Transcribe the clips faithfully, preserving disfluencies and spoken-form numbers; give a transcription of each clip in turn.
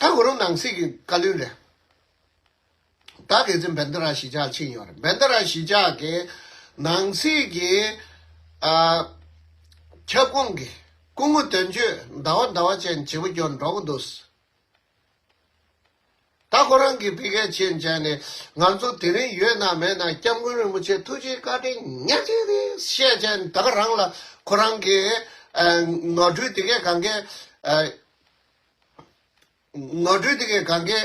ད་ཁོ་རང་ནང་སྲིད་ཀྱི་བཀའ་བློན་རེད། ད་གལ་སྲིད་བན་དེ་ར་གཞིས་ཆགས་ཕྱིན་ཡོད་རེད། བན་དེ་ར་གཞིས་ཆགས་ཀྱི་ནང་སྲིད་ཀྱི་ཨ་ཁྱབ་ཁོངས་ཀྱི་སྐུ་ངོ་དོན་གཅོད་ཟླ་བ་ཟླ་བ་ཅན་བྱེད་པོ་སྐྱོར་འགྲོ་གི་འདུག་ད་ཁོ་རང་གིས་ཕི་གའི་ཆེད་བྱས་ནས་ང་ཚོ་དེ་རིང་ཡོད་ན་མེད་ན་སྐྱབས་མགོན་རིན་པོ་ཆེ་ཐུགས་རྗེ་བཀའ་དྲིན་ཉག་གཅིག་རེད་བཤད་བྱས་ནས་ད་ག་རང་ལ་ཁོ་རང་གི་ཨ་ནོར་འཁྲུལ་དེ་གའི་གང་གའི་ཨ་ནོར་འཁྲུལ་དེ་གའི་གང་གའི་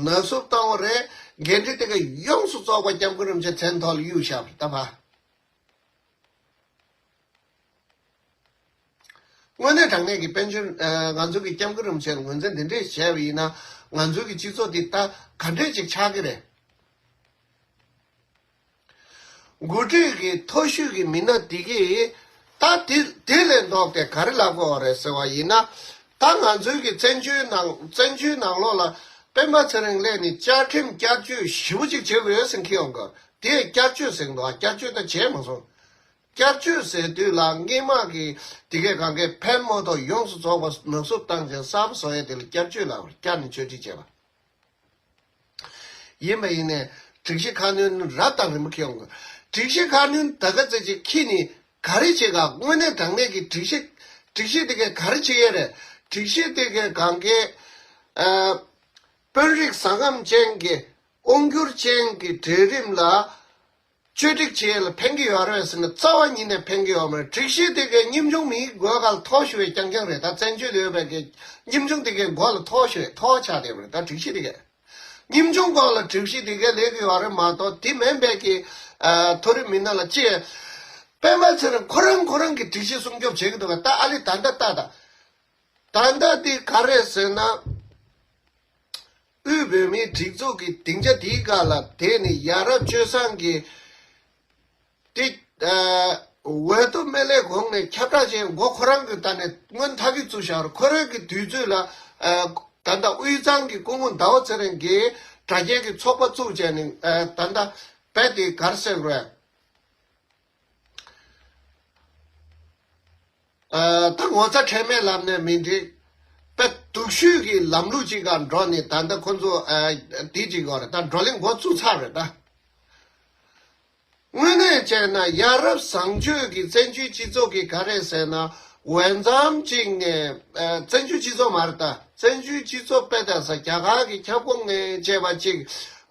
ནག་སུབ་བཏང་བ་རེད། འགན་འཁྲི་དེ་གའི་ཡོངས་སུ་རྫོགས་པ་སྐྱབས་མགོན་རིན་པོ་ཆེ་མཚན་ཐོག་ལ་གཡུགས་བཞག་པ་རེད་ད་ཕ། དངོས་གནས་དྲང་གནས་ཀྱི་དཔལ་འབྱོར་ཨ་ང་ཚོ་གི་སྐྱབས་མགོན་རིན་པོ་ཆེར་ངོས་འཛིན་འདི་འདྲས་བྱས་པ་ཡིན་ན་ང་ཚོ་གི་སྤྱི་ཚོགས་འདི་ད་ག་འདྲས་ཅིག་ཆགས་ཀྱི་རེད། འགོ་ཁྲིད་ཀྱི་མཐོ་ཤོས་ཀྱི་མི་སྣ་འདི་གིས་ད་དེ་དེ་ལས་ལྡོག་སྟེ་ག་རེ་ལབ་དགོས་རེད་ཟེར་བ་ཡིན་ན། ད་ང་ཚོའི་གི་བཙན་བྱོལ་ནང་བཙན་བྱོལ་ནང་ལོགས་ལ་སྤེན་པ་ཚེ་རིང་སླེབས་ནས་བཅའ་ཁྲིམས་བསྐྱར་བཅོས་ཞེ་པོ་ཅིག་བྱེད་དགོས་ཟེར་མཁན་ཡོང་གི། དེ་བསྐྱར་བཅོས་ཟེར་གི་འདུག་བསྐྱར་བཅོས་ད་བྱས་མ་སོང་། བསྐྱར་བཅོས་ཟེར་དུས་ལ་སྔས་མ་གི་དེ་གས་གང་གས་ཕན་མ་ཐོགས་ཡོངས་སུ་རྫོགས་པ་ནག་སུབ་བཏང་ཅིང་གསར་པ་བཟོ་ཡས་དེ་ལ་བསྐྱར་བཅོས་ལབ་པར་བསྐྱར་ནས་བཅོས་སྒྲིག་བྱས་པ་ཡིན་པ་ཡིན་ནས་སྒྲིག་གཞི་ཁ་སྣོན་རབ་དང་རིམ་པ་འཁྱེར་ཡོང་དགོས། སྒྲིག་གཞི་ཁ་སྣོན་ད་ག་ཙམ་ཅིག་འཁྱེར་ནས་ག་རེ་བྱེད་ག་དངོས་གནས་དྲང་གནས་ཀྱི་སྒྲིག་གཞི་སྒྲིག་གཞི་དེ་གས་ག་རེ་བྱེད་ཡས་རེད། སྒྲིག་གཞི་དེ་གས་གང་གས་ཨ་དཔོན་རིགས་ཟ་ཁམ་ཅན་གྱི་དབང་སྒྱུར་ཅན་གྱི་གྲལ་རིམ་ལ་བཅོས་སྒྲིག་བྱེད་ཡས་ལ་ཕན་གྱི་ཡོད་རེད་ཟེར་ན་རྩ་བ་ཉིད་ནས་ཕན་གྱི་ཡོད་མ་རེད། སྒྲིག་གཞི་དེ་གའི་ཉམ་ཆུང་མིའི་མགོའི་སྒང་ལ་ཐོགས་ཞུ་བའི་རྐྱང་རྐྱང་རེད། ད་བཙན་བྱོལ་ལ་ཡོད་པའི་གི་ཉམ་ཆུང་དེ་གའི་མགོ་ལ་ཐོགས་ཞུ་ཐོགས་ཆགས་བསྡད་པ་རེད། ད་སྒྲིག་གཞི་དེ་གའི་ཉམ་ཆུང་མགོ་ལ་སྒྲིག་གཞི་དེ་གའི་སླེབས་ཀྱི་ཡོད་རེད་མ་གཏོགས་དེ་མིན་པའི་གི་ཨ་མཐོ་རིམ་མི་སྣ་ལ་ཅི། སྤེན་པ་ཚེ་རིང་ཁོ་རང་ཁོ་རང་གི་སྒྲིག་གཞི་སྲུང་སྐྱོབ་བྱེད་ཀྱི་འདུག་ག་ད་ཨ་ལི་ད་ལྟ་ལྟ་ད། ད་ལྟ་འདི་ག་རེད་ཟེར་ན། དབུས་བོད་མིའི་སྒྲིག་འཛུགས་ཀྱི་སྡིངས་ཆ་འདིའི་སྒང་ལ་དེ་ནི་ཡ་རབས་སྤྱོད་བཟང་གི་དེ་ཨ་འོས་བསྡུ་སྨན་བླའི་གོང་ནས་ཁྱབ་བསྒྲགས་བྱས། མགོ་ཁོ་རང་གི་ད་ནས་སྔོན་ཐག་གིས་བཙུགས་བཞག་རེད། ཁོ་རང་གི་དུས་ཚོད་ལ་ཨ་ད་ལྟ་དབུས་གཙང་གི་སྐུ་ངོ་ཟླ་བ་ཚེ་རིང་གིས་དྲ་རྒྱའི་གི་ཚོགས་པ་བཙུགས་བྱས་ནས་ཨ་ད་ལྟ་རྦད་དེ་ག་རེ་ཟེར་དགོས་རེད། ཨ་ད་ངོ་ཚ་ཁྲེལ་མེད་ལབ་ནས་མི་འགྲིག་དཔེ་སྡུག་ཤོས་ཀྱི་ལམ་ལུགས་ཅིག་ག་འགྲོ་ནས་ད་ལྟ་ཁོ་ཚོ་ཨ་འདི་ཅིག་ཡོད་རེད། ད་བགྲོ་གླེང་འགོ་བཙུགས་ཚར་རེད་ད། དངོས་གནས་བྱས་ན་ཡ་རབས་བཟང་སྤྱོད་ཀྱི་བཙན་བྱོལ་སྤྱི་ཚོགས་ཀྱི་ག་རེད་ཟེར་ན་འོས་འཚམ་ཅིག་ནས་ཨ་བཙན་བྱོལ་སྤྱི་ཚོགས་མ་རེད་ད། བཙན་བྱོལ་སྤྱི་ཚོགས་དཔེ་ད་ས་རྒྱ་གར་གྱི་ཁྱབ་ཁོངས་ནས་བྱས་པ་ཅིག་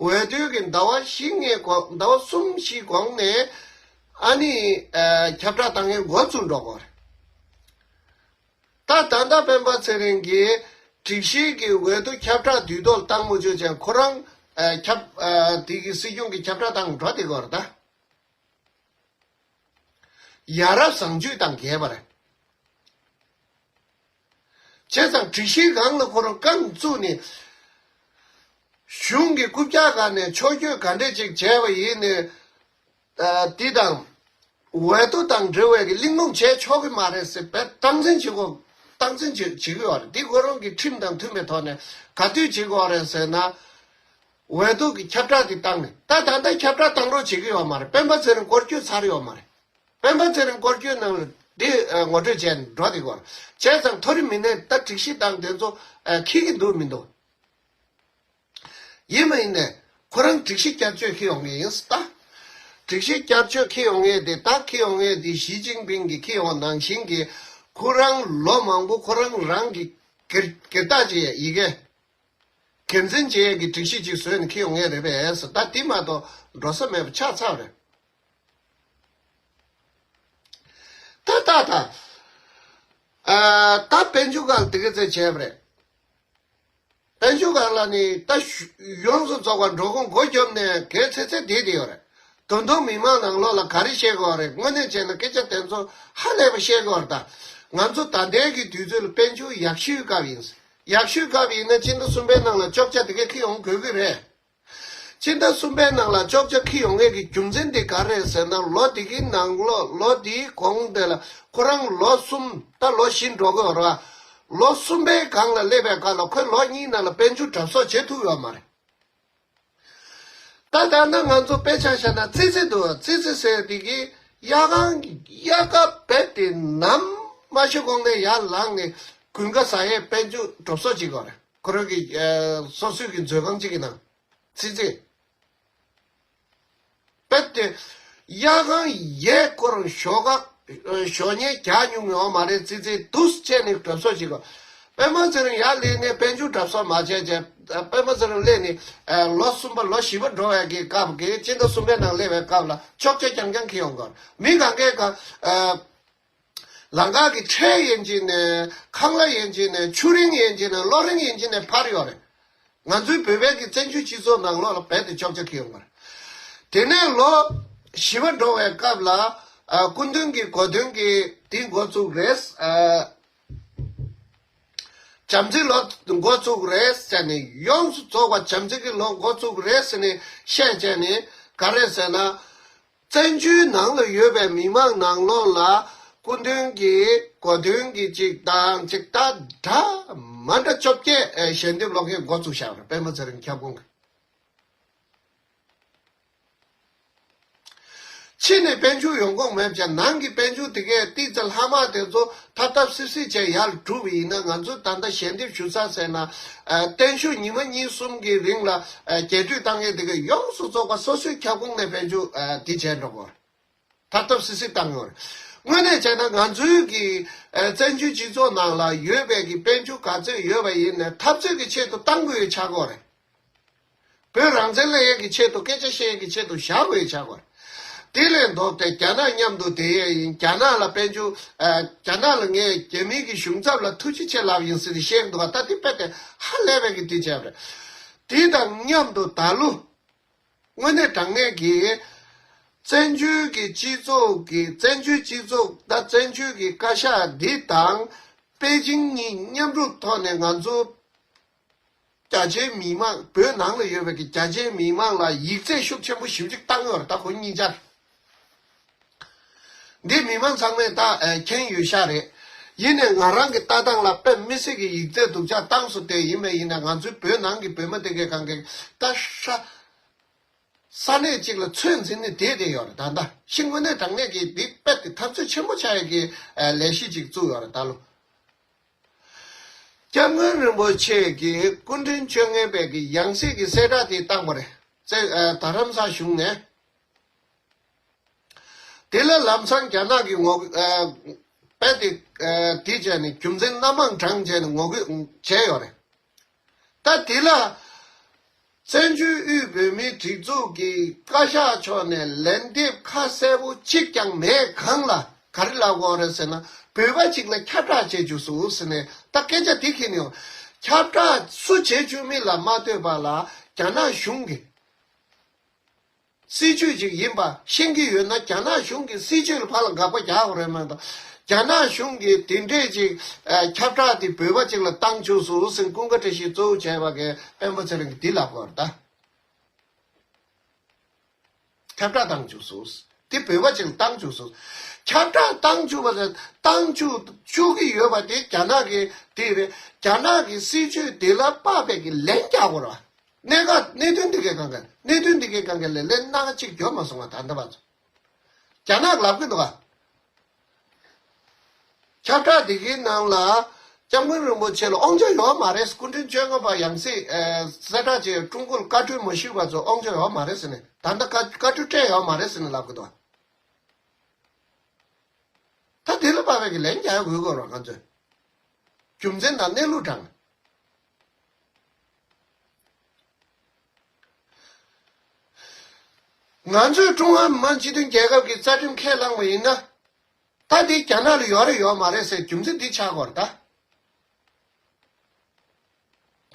འོས་བསྡུའི་གི་ཟླ་བ་བཞི་ལྔའི་གོང་ཟླ་བ་གསུམ་བཞི་གོང་ནས། ཨ་ནི་ཨ་ཁྱབ་བསྒྲགས་བཏང་མཁན་འགོ་བཙུགས་འགྲོ་གི་རེད། ད་ད་ལྟ་སྤེན་པ་ཚེ་རིང་གིས་སྒྲིག་གཞིའི་གི་འོས་བསྡུ་ཁྱབ་བསྒྲགས་དུས་ཐོག་ལ་བཏང་མ་བཅུག་ཅིང་ཁོ་རང་ཨ་ཁྱབ་ཨ་དེ་གི་སྲིད་སྐྱོང་གི་ཁྱབ་བསྒྲགས་བཏང་འགྲོ་བསྡད་ཀྱི་ཡོད་རེད་ད། ཡ་རབས་བཟང་སྤྱོད་དང་འགལ་བ་རེད། བྱས་ཙང་སྒྲིག་གཞིའི་སྒང་ལ་ཁོ་རང་རྐང་བཙུགས་ནས་གཞུང་གི་རྐུབ་བཀྱག་སྒང་ནས་ཕྱོགས་བསྐྱོད་ག་འདྲས་ཅིག་བྱས་པ་ཡིན་ནའི། ཨ་འདི་དང་། འོས་བསྡུ་དང་འབྲེལ་བའི་གི་གླེང་སློང་བྱས་ཆོག་གི་མ་རེད་ཟེར་བས་སྟངས་འཛིན་བྱེད་དགོས། སྟངས་འཛིན་བྱེད་བྱེད་ཀྱི་ཡོད་རེད། འདི་ཁོ་རང་གི་ཁྲིམས་དང་མཐུན་པའི་ཐོག་ནས་ག་དུས་བྱེད་ཀྱི་ཡོད་རེད་ཟེར་ན། འོས་བསྡུ་གི་ཁྱབ་བསྒྲགས་འདི་བཏང་ནས་ད་ད་ལྟ་ཁྱབ་བསྒྲགས་བཏང་རོགས་བྱེད་ཀྱི་ཡོད་མ་རེད། སྤེན་པ་ཚེ་རིང་སྐོར་སྐྱོད་ཚར་ཡོད་མ་རེད། སྤེན་པ་ཚེ་རིང་སྐོར་སྐྱོད་ནང་ལ་འདི་ངོ་སྤྲོད་བྱས་ནས་འགྲོ་བསྡད་ཀྱི་ཡོད་རེད། བྱས་ཙང་མཐོ་རིམ་མི་སྣས་ད་སྒྲིག་གཞི་དང་དེ་ཚོ་འཁྱེར་གྱི་འདུག་མི་འདུག་ཡིན་མ་ཡིན་ནས་ཁོ་རང་སྒྲིག་གཞི་བསྐྱར་བཅོས་འཁྱེར་ཡོང་ངེས་ཡིན་ད། སྒྲིག་གཞི་བསྐྱར་བཅོས་འཁྱེར་ཡོང་ངེས་དེ་ད་འཁྱེར་ཡོང་ངེས་དེ་ཞི་ཅིན་ཕིང་གིས་འཁྱེར་ཡོང་ནང་བཞིན་གྱི་ཁོ་རང་ལོ་མང་པོ་ཁོ་རང་རང་གི་སྒེར་སྒེར་བདག་ཅིག་ཡི་གེ་འགན་འཛིན་བྱེད་ཡས་ཀྱི་སྒྲིག་གཞི་ཅིག་བཟོས་ནས་འཁྱེར་ཡོང་ངེས་རེད་པས། ད་དེ་མ་གཏོགས་འགྲོ་ས་མེད་པ་ཆགས་ཚར་རེད། ད་ད་ད། ཨ་ད་དཔལ་འབྱོར་སྒང་དེ་ག་ཚོད་བྱས་པ་རེད། དཔལ་འབྱོར་སྒང་ལ་ནི་ད་ཡོངས་སུ་རྫོགས་པ་འགྲོ་ཁུངས་སྒོ་བརྒྱབ་ནས་གལ་ཆེ་ཚེ་བསྡད་དེ་ཡོད་རེད། ད་དུང་མི་མང་ནང་ལོགས་ལ་ག་རེ་བཤད་དགོས་རེད། དངོས་གནས་བྱས་ན་སྐད་ཆ་དེ་ཚོ་ཧ་ལས་པ་བཤད་དགོས་རེད་ད། ང་ཚོ་ད་ལྟའི་གི་དུས་ཚོད་ལ་དཔལ་འབྱོར་ཡག་ཤོས་སྐབས་ཡིན། ཡག་ཤོས་སྐབས་ཡིན་ན་སྤྱི་ཟླ་གསུམ་པའི་ནང་ལ་བཅོ་བརྒྱད་དེ་ག་འཁྱེར་ཡོང་དགོས་ཀྱི་རེད། སྤྱི་ཟླ་གསུམ་པའི་ནང་ལ་བཅོ་བརྒྱད་འཁྱེར་ཡོང་མཁན་གྱི་རྒྱུ་མཚན་དེ་ག་རེ་རེད་ཟེར་ན། ལོ་དེ་གི་ནང་ལོགས་ལོ་དེའི་གོང་དེ་ལ་ཁོ་རང་ལོ་གསུམ་ད་ལོ་བཞི་འགྲོ་གི་ཡོད་རེད་བ། ལོ་གསུམ་པའི་སྒང་ལ་སླེབས་པའི་སྐབས་ལ་ཁོས་ལོ་གཉིས་ནང་ལ་དཔལ་འབྱོར་གྲབས་གསོག་བྱེད་ཐུབ་ཡོད་མ་རེད། ད་ད་ལྟ་ང་ཚོ་དཔེ་ཆ་བཞག་ན་ཙི་ཙི་འདུག་ཙི་ཙི་ཟེར་དེ་གི་དབྱར་ཁང་དབྱར་ཁ་རྦད་དེ་ནམ་མ་ཤི་གོང་ནས་ཡར་ལངས་ནས་དགུན་ཁ་ཟ་ཡས་དཔལ་འབྱོར་གྲབས་གསོག་བྱེད་དགོས་རེད། ཁོ་རང་གི་ཨ་སོ་སོའི་གི་མཛོད་ཁང་གཅིག་གི་ནང་། ཙི་ཙི། དཔེ་དེ། གཡར་ཁང་ཡས་སྐོར་ཞོག་ཁ་ཞོག་ཉེ་རྒྱག་མྱོང་ཡོད་མ་རེད། ཙི་ཙི་དུས་བྱས་ནས་གྲབས་གསོག་བྱེད་དགོས། པད་མ་ཚེ་རིང་ཡར་སླེབས་ནས་དཔལ་འབྱོར་གྲབས་གསོག་མ་བྱས་བྱས། པད་མ་ཚེ་རིང་སླེབས་ནས་ཨ་ལོ་གསུམ་པ་ལོ་བཞི་པ་འགྲོ་བའི་གི་སྐབས་ཀྱི་སྤྱི་ཟླ་གསུམ་པའི་ནང་སླེབས་པའི་སྐབས་ལ་ཅོག་ཙེ་རྐྱང་རྐྱང་འཁྱེར་ཡོང་གི་ཡོད་རེད། མི་གང་གས་གང་ཨ། ལམ་ཁ་གི་ཁྲལ་ཡིན་གཅིག་ནས་ཁང་གླ་ཡིན་གཅིག་ནས་ཆུ་རིན་ཡིན་གཅིག་ནས་གློག་རིན་ཡིན་གཅིག་ནས་འཕར་ཡོད་རེད། ང་ཚོའི་བོད་པའི་གི་བཙན་བྱོལ་སྤྱི་ཚོགས་ནང་ལོགས་ལ་རྦད་དེ་ཅོག་ཙེ་འཁྱེར་ཡོང་བ་རེད། དེ་ནས་ལོ་བཞི་པ་འགྲོ་བའི་སྐབས་ལ་ཨ་སྐུ་མདུན་གྱི་གོ་སྟོན་གྱི་དེ་འགོ་བཙུགས་རེད། ཨ་བྱམས་བརྩེའི་ལོ་འགོ་བཙུགས་རེད་ཟེར་ནས། ཡོངས་སུ་རྫོགས་པ་བྱམས་བརྩེ་གི་ལོ་འགོ་བཙུགས་རེད་ཟེར་ནས་བཤད་བྱས་ནས་ག་རེ་ཟེར་ན། བཙན་བྱོལ་ནང་ལ་ཡོད་པའི་མི་མང་ནང་ལོགས་ལ་སྐུ་མདུན་གྱི་གོ་སྟོན་གྱི་ཅིག་དང་ཅིག་ད་འདྲ་མ་འདྲ་བཅོ་བརྒྱད་ཨེ་ཞལ་འདེབས་ཀློག་མཁན་འགོ་བཙུགས་བཞག་པ་རེད། པད་མ་ཚེ་རིང་ཁྱབ་ཁོངས་ཀྱི། ཕྱི་ནས་དཔལ་འབྱོར་ཡོང་ཁུངས་མེད་ཀྱང་ནང་གི་དཔལ་འབྱོར་དེ་གས་ཏིག་ཙམ་ལྷག་མ་དེ་ཚོ་ཐབས་ཐབས་སིབ་སིབ་བྱས་ཡར་བསྒྲུབས་པ་ཡིན་ན། ང་ཚོས་ད་ལྟ་ཞལ་འདེབས་ཞུ་ས་ཟེར་ན་ཨ་བརྟན་བཞུགས་ཉི་མ་གཉིས་གསུམ་གྱི་རིང་ལ་ཨ་རྒྱས་སྤྲོས་བཏང་མཁན་དེ་གས་ཡོངས་སུ་རྫོགས་པ་སོ་སོའི་ཁྱབ་ཁོངས་ནས་དཔལ་འབྱོར་ཨ་དེ་བྱས་འགྲོ་དགོས། ཐབས་ཐབས་སིབ་སིབ་བཏང་ཡོད་རེད། དངོས་གནས་བྱས་ན་ང་ཚོའི་གི་ཨ་བཙན་བྱོལ་སྤྱི་ཚོགས་ནང་ལ་ཡོད་པའི་གི་དཔལ་འབྱོར་ག་ཚོད་ཡོད་པ་ཡིན་ནའི་འཐབ་རྩོད་ཀྱི་ཆེད་དུ་བཏང་དགོས་ཡོད་ཆགས་ཀྱི་ཡོད་རེད། བོད་རང་བཙན་སླེབས་ཡས་ཀྱི་ཆེད་དུ། སྐད་ཆ་བཤད་ཡས་ཀྱི་ཆེད་དུ་བཞག་དགོས་ཡོད་ཆགས་ཀྱི་ཡོད་རེད། དེ་ལས་ལྡོག་སྟེ་རྒྱ་ནག་མཉམ་དུ་བསྡད་ཡས་ཡིན། རྒྱ་ནག་ལ་དཔལ་འབྱོར་ཨ་རྒྱ་ནག་ལ་ངས་རྒྱ་མིའི་གི་གཞུང་ཚབ་ལ་ཐུགས་རྗེ་ཆེ་ལབ་ཡིན་ཟེར་ནས་བཤད་འདུག་ག་ད་དེ་དཔེ་དེ་ཧ་ལས་པའི་གི་དུས་བྱས་པ་རེད། དེ་དང་མཉམ་དུ་ད་ལོ། དངོས་གནས་དྲང་གནས་ཀྱི་བཙན་བྱོལ་གྱི་སྤྱི་ཚོགས་ཀྱི་བཙན་བྱོལ་སྤྱི་ཚོགས་དང་བཙན་བྱོལ་གྱི་བཀའ་ཤག་འདི་དང་པེ་ཅིང་གཉིས་མཉམ་རུབ་ཐོག་ནས་ང་ཚོ་རྒྱ་ཆེའི་མི་མང་བོད་ནང་ལ་ཡོད་པའི་གི་རྒྱ་ཆེའི་མི་མང་ལ་ཡིག་ཚད་ཤུགས་ཆེན་པོ་ཞེ་པོ་ཅིག་བཏང་ཡོད་རེད། ད་ཁོ་གཉིས་ཆར་འདི་མི་མང་ཚང་མས་ད་ཨ་མཁྱེན་ཡོད་ཤག་རེད། ཡིན་ནའི་ང་རང་གི་ལྟ་སྟངས་ལ་དཔེ་མི་སྲིད་ཀྱི་ཡིག་ཚད་སྡུག་ཅག་བཏང་སོང་། དེ་ཡིན་པ་ཡིན་ན་ང་ཚོའི་བོད་ནང་གི་བོད་མི་དེ་གའི་གང་གའི་ད་ཧྲ། ས་གནས་གཅིག་ལ་ཚོད་འཛིན་ནས་བསྡད་བསྡད་ཡོད་རེད། ད་ལྟ་ཤི་དངོས་གནས་དྲང་གནས་ཀྱི་འདི་དཔེ་དེ་འཐབ་རྩོད་ཆེན་པོ་ཆགས་ཡས་ཀྱི་ཨ་ལས་གཞི་ཅིག་བཙུགས་ཡོད་རེད། ད་ལོ་སྐྱབས་མགོན་རིན་པོ་ཆེ་གི་སྐུ་ཕྲེང་བཅོ་ལྔ་པའི་གི་ཡང་སྲིད་ཀྱི་གསལ་བསྒྲགས་དེ་བཏང་བ་རེད། བཙན་ཨ་རྡ་རམ་ས་གཞུང་ནས། དེ་ལ་ལམ་སང་རྒྱ་ནག་གི་ངོ་ཨ་དཔེ་དེ་ཨ་དེ་བྱས་ནས་རྒྱུ་མཚན་སྣ་མང་དྲངས་བྱས་ནས་ངོ་རྒོལ་བྱས་ཡོད་རེད། ད་དེ་ལ་བཙན་བྱོལ་དབུས་བོད་མིའི་སྒྲིག་འཛུགས་ཀྱི་བཀའ་ཤག་ཕྱོགས་ནས་ལན་འདེབས་ཁ་གསལ་པོ་གཅིག་ཀྱང་མེད་གོང་ལ་ག་རེ་ལབ་དགོས་རེད་ཟེར་ན། བོད་པ་གཅིག་ལ་ཁྱབ་བསྒྲགས་བྱེད་རྒྱུ་སོང་ཟེར་ནས་ད་སྐད་ཆ་དེ་ཁྱེར་ནས་ཡོང་། ཁྱབ་བསྒྲགས་སུ་བྱེད་བཅུག་མིན་ལ་མ་ལྟོས་པ་ལ་རྒྱ་ནག་གཞུང་གི་སྲིད་ཇུས་ཅིག་ཡིན་པ་ཤེས་ཀྱི་ཡོད་ན། རྒྱ་ནག་གཞུང་གི་སྲིད་ཇུས་ལ་ཕར་ལ་དགག་པ་རྒྱག་དགོས་རེད་མ་གཏོགས། རྒྱ་ནག་གཞུང་གིས་དེ་འདྲས་ཅིག་ཨ་ཁྱབ་བསྒྲགས་དེ་བོད་པ་ཅིག་ལ་བཏང་བཅུག་སོང་ཟེར་ཀུན་དགའ་བཀྲ་ཤིས་གཙོ་བོ་བྱས་པ་གི་སྤེན་པ་ཚེ་རིང་གིས་འདི་ལབ་དགོས་རེད་ད། ཁྱབ་བསྒྲགས་བཏང་བཅུག་སོང་། དེ་བོད་པ་ཅིག་ལ་བཏང་བཅུག་སོང་། ཁྱབ་བསྒྲགས་བཏང་བཅུག་པ་དང་བཏང་བཅུག་བཅུག་གི་ཡོད་པ་དེ་རྒྱ་ནག་གི་དེ་རེད། རྒྱ་ནག་གི་སྲིད་ཇུས་དེ་ལ་དཔག་པའི་གི་ལན་རྒྱག་དགོས་རེད་བ། གནད་འགག་གནད་དོན་འདི་གའི་སྒང་ག་གནད་དོན་འདི་གའི་སྒང་ག་ལ་ལན་སྣ་ཁ་གཅིག་འབྱོར་མ་སོང་བ་ད་ལྟ་བར་དུ། རྒྱ་ནག་ལབ་གི་འདུག་ག་ཁྱབ་བསྒྲགས་འདི་གའི་ནང་ལ་སྐྱབས་མགོན་རིན་པོ་ཆེ་ལ་དབང་ཆ་ཡོད་མ་རེད། སྐུ་ཕྲེང་བཅོ་ལྔ་པ་ཡང་སྲིད་ཨ་གསལ་བསྒྲགས་བྱས་ཀྲུང་གོ་ལ་བཀའ་འཁྲོལ་མ་ཞུས་པ་ཚོ་དབང་ཆ་ཡོད་མ་རེད་ཟེར་ནས། ད་ལྟ་བཀའ་བཀའ་འཁྲོལ་སྤྲད་ཡོད་མ་རེད་ཟེར་ནས་ལབ་གི་འདུག་ད་དེ་ལ་དཔག་པའི་གི་ལན་རྒྱག་དགོས་དགོས་རོགས་ང་ཚོས། རྒྱུ་མཚན་དང་གནས་ལུགས་དྲངས། ང་ཚོས་ཀྲུང་ཧྭ་མི་དམངས་སྤྱི་མཐུན་རྒྱལ་ཁབ་ཀྱི་རྩ་ཁྲིམས་ཁས་བླངས་པ་ཡིན་ན། ད་དེ་རྒྱ་ནག་ལ་ཡོད་རེད་ཡོད་མ་རེད་ཟེར་རྒྱུ་མཚན་འདི་ཆགས་དགོས་རེད་ད།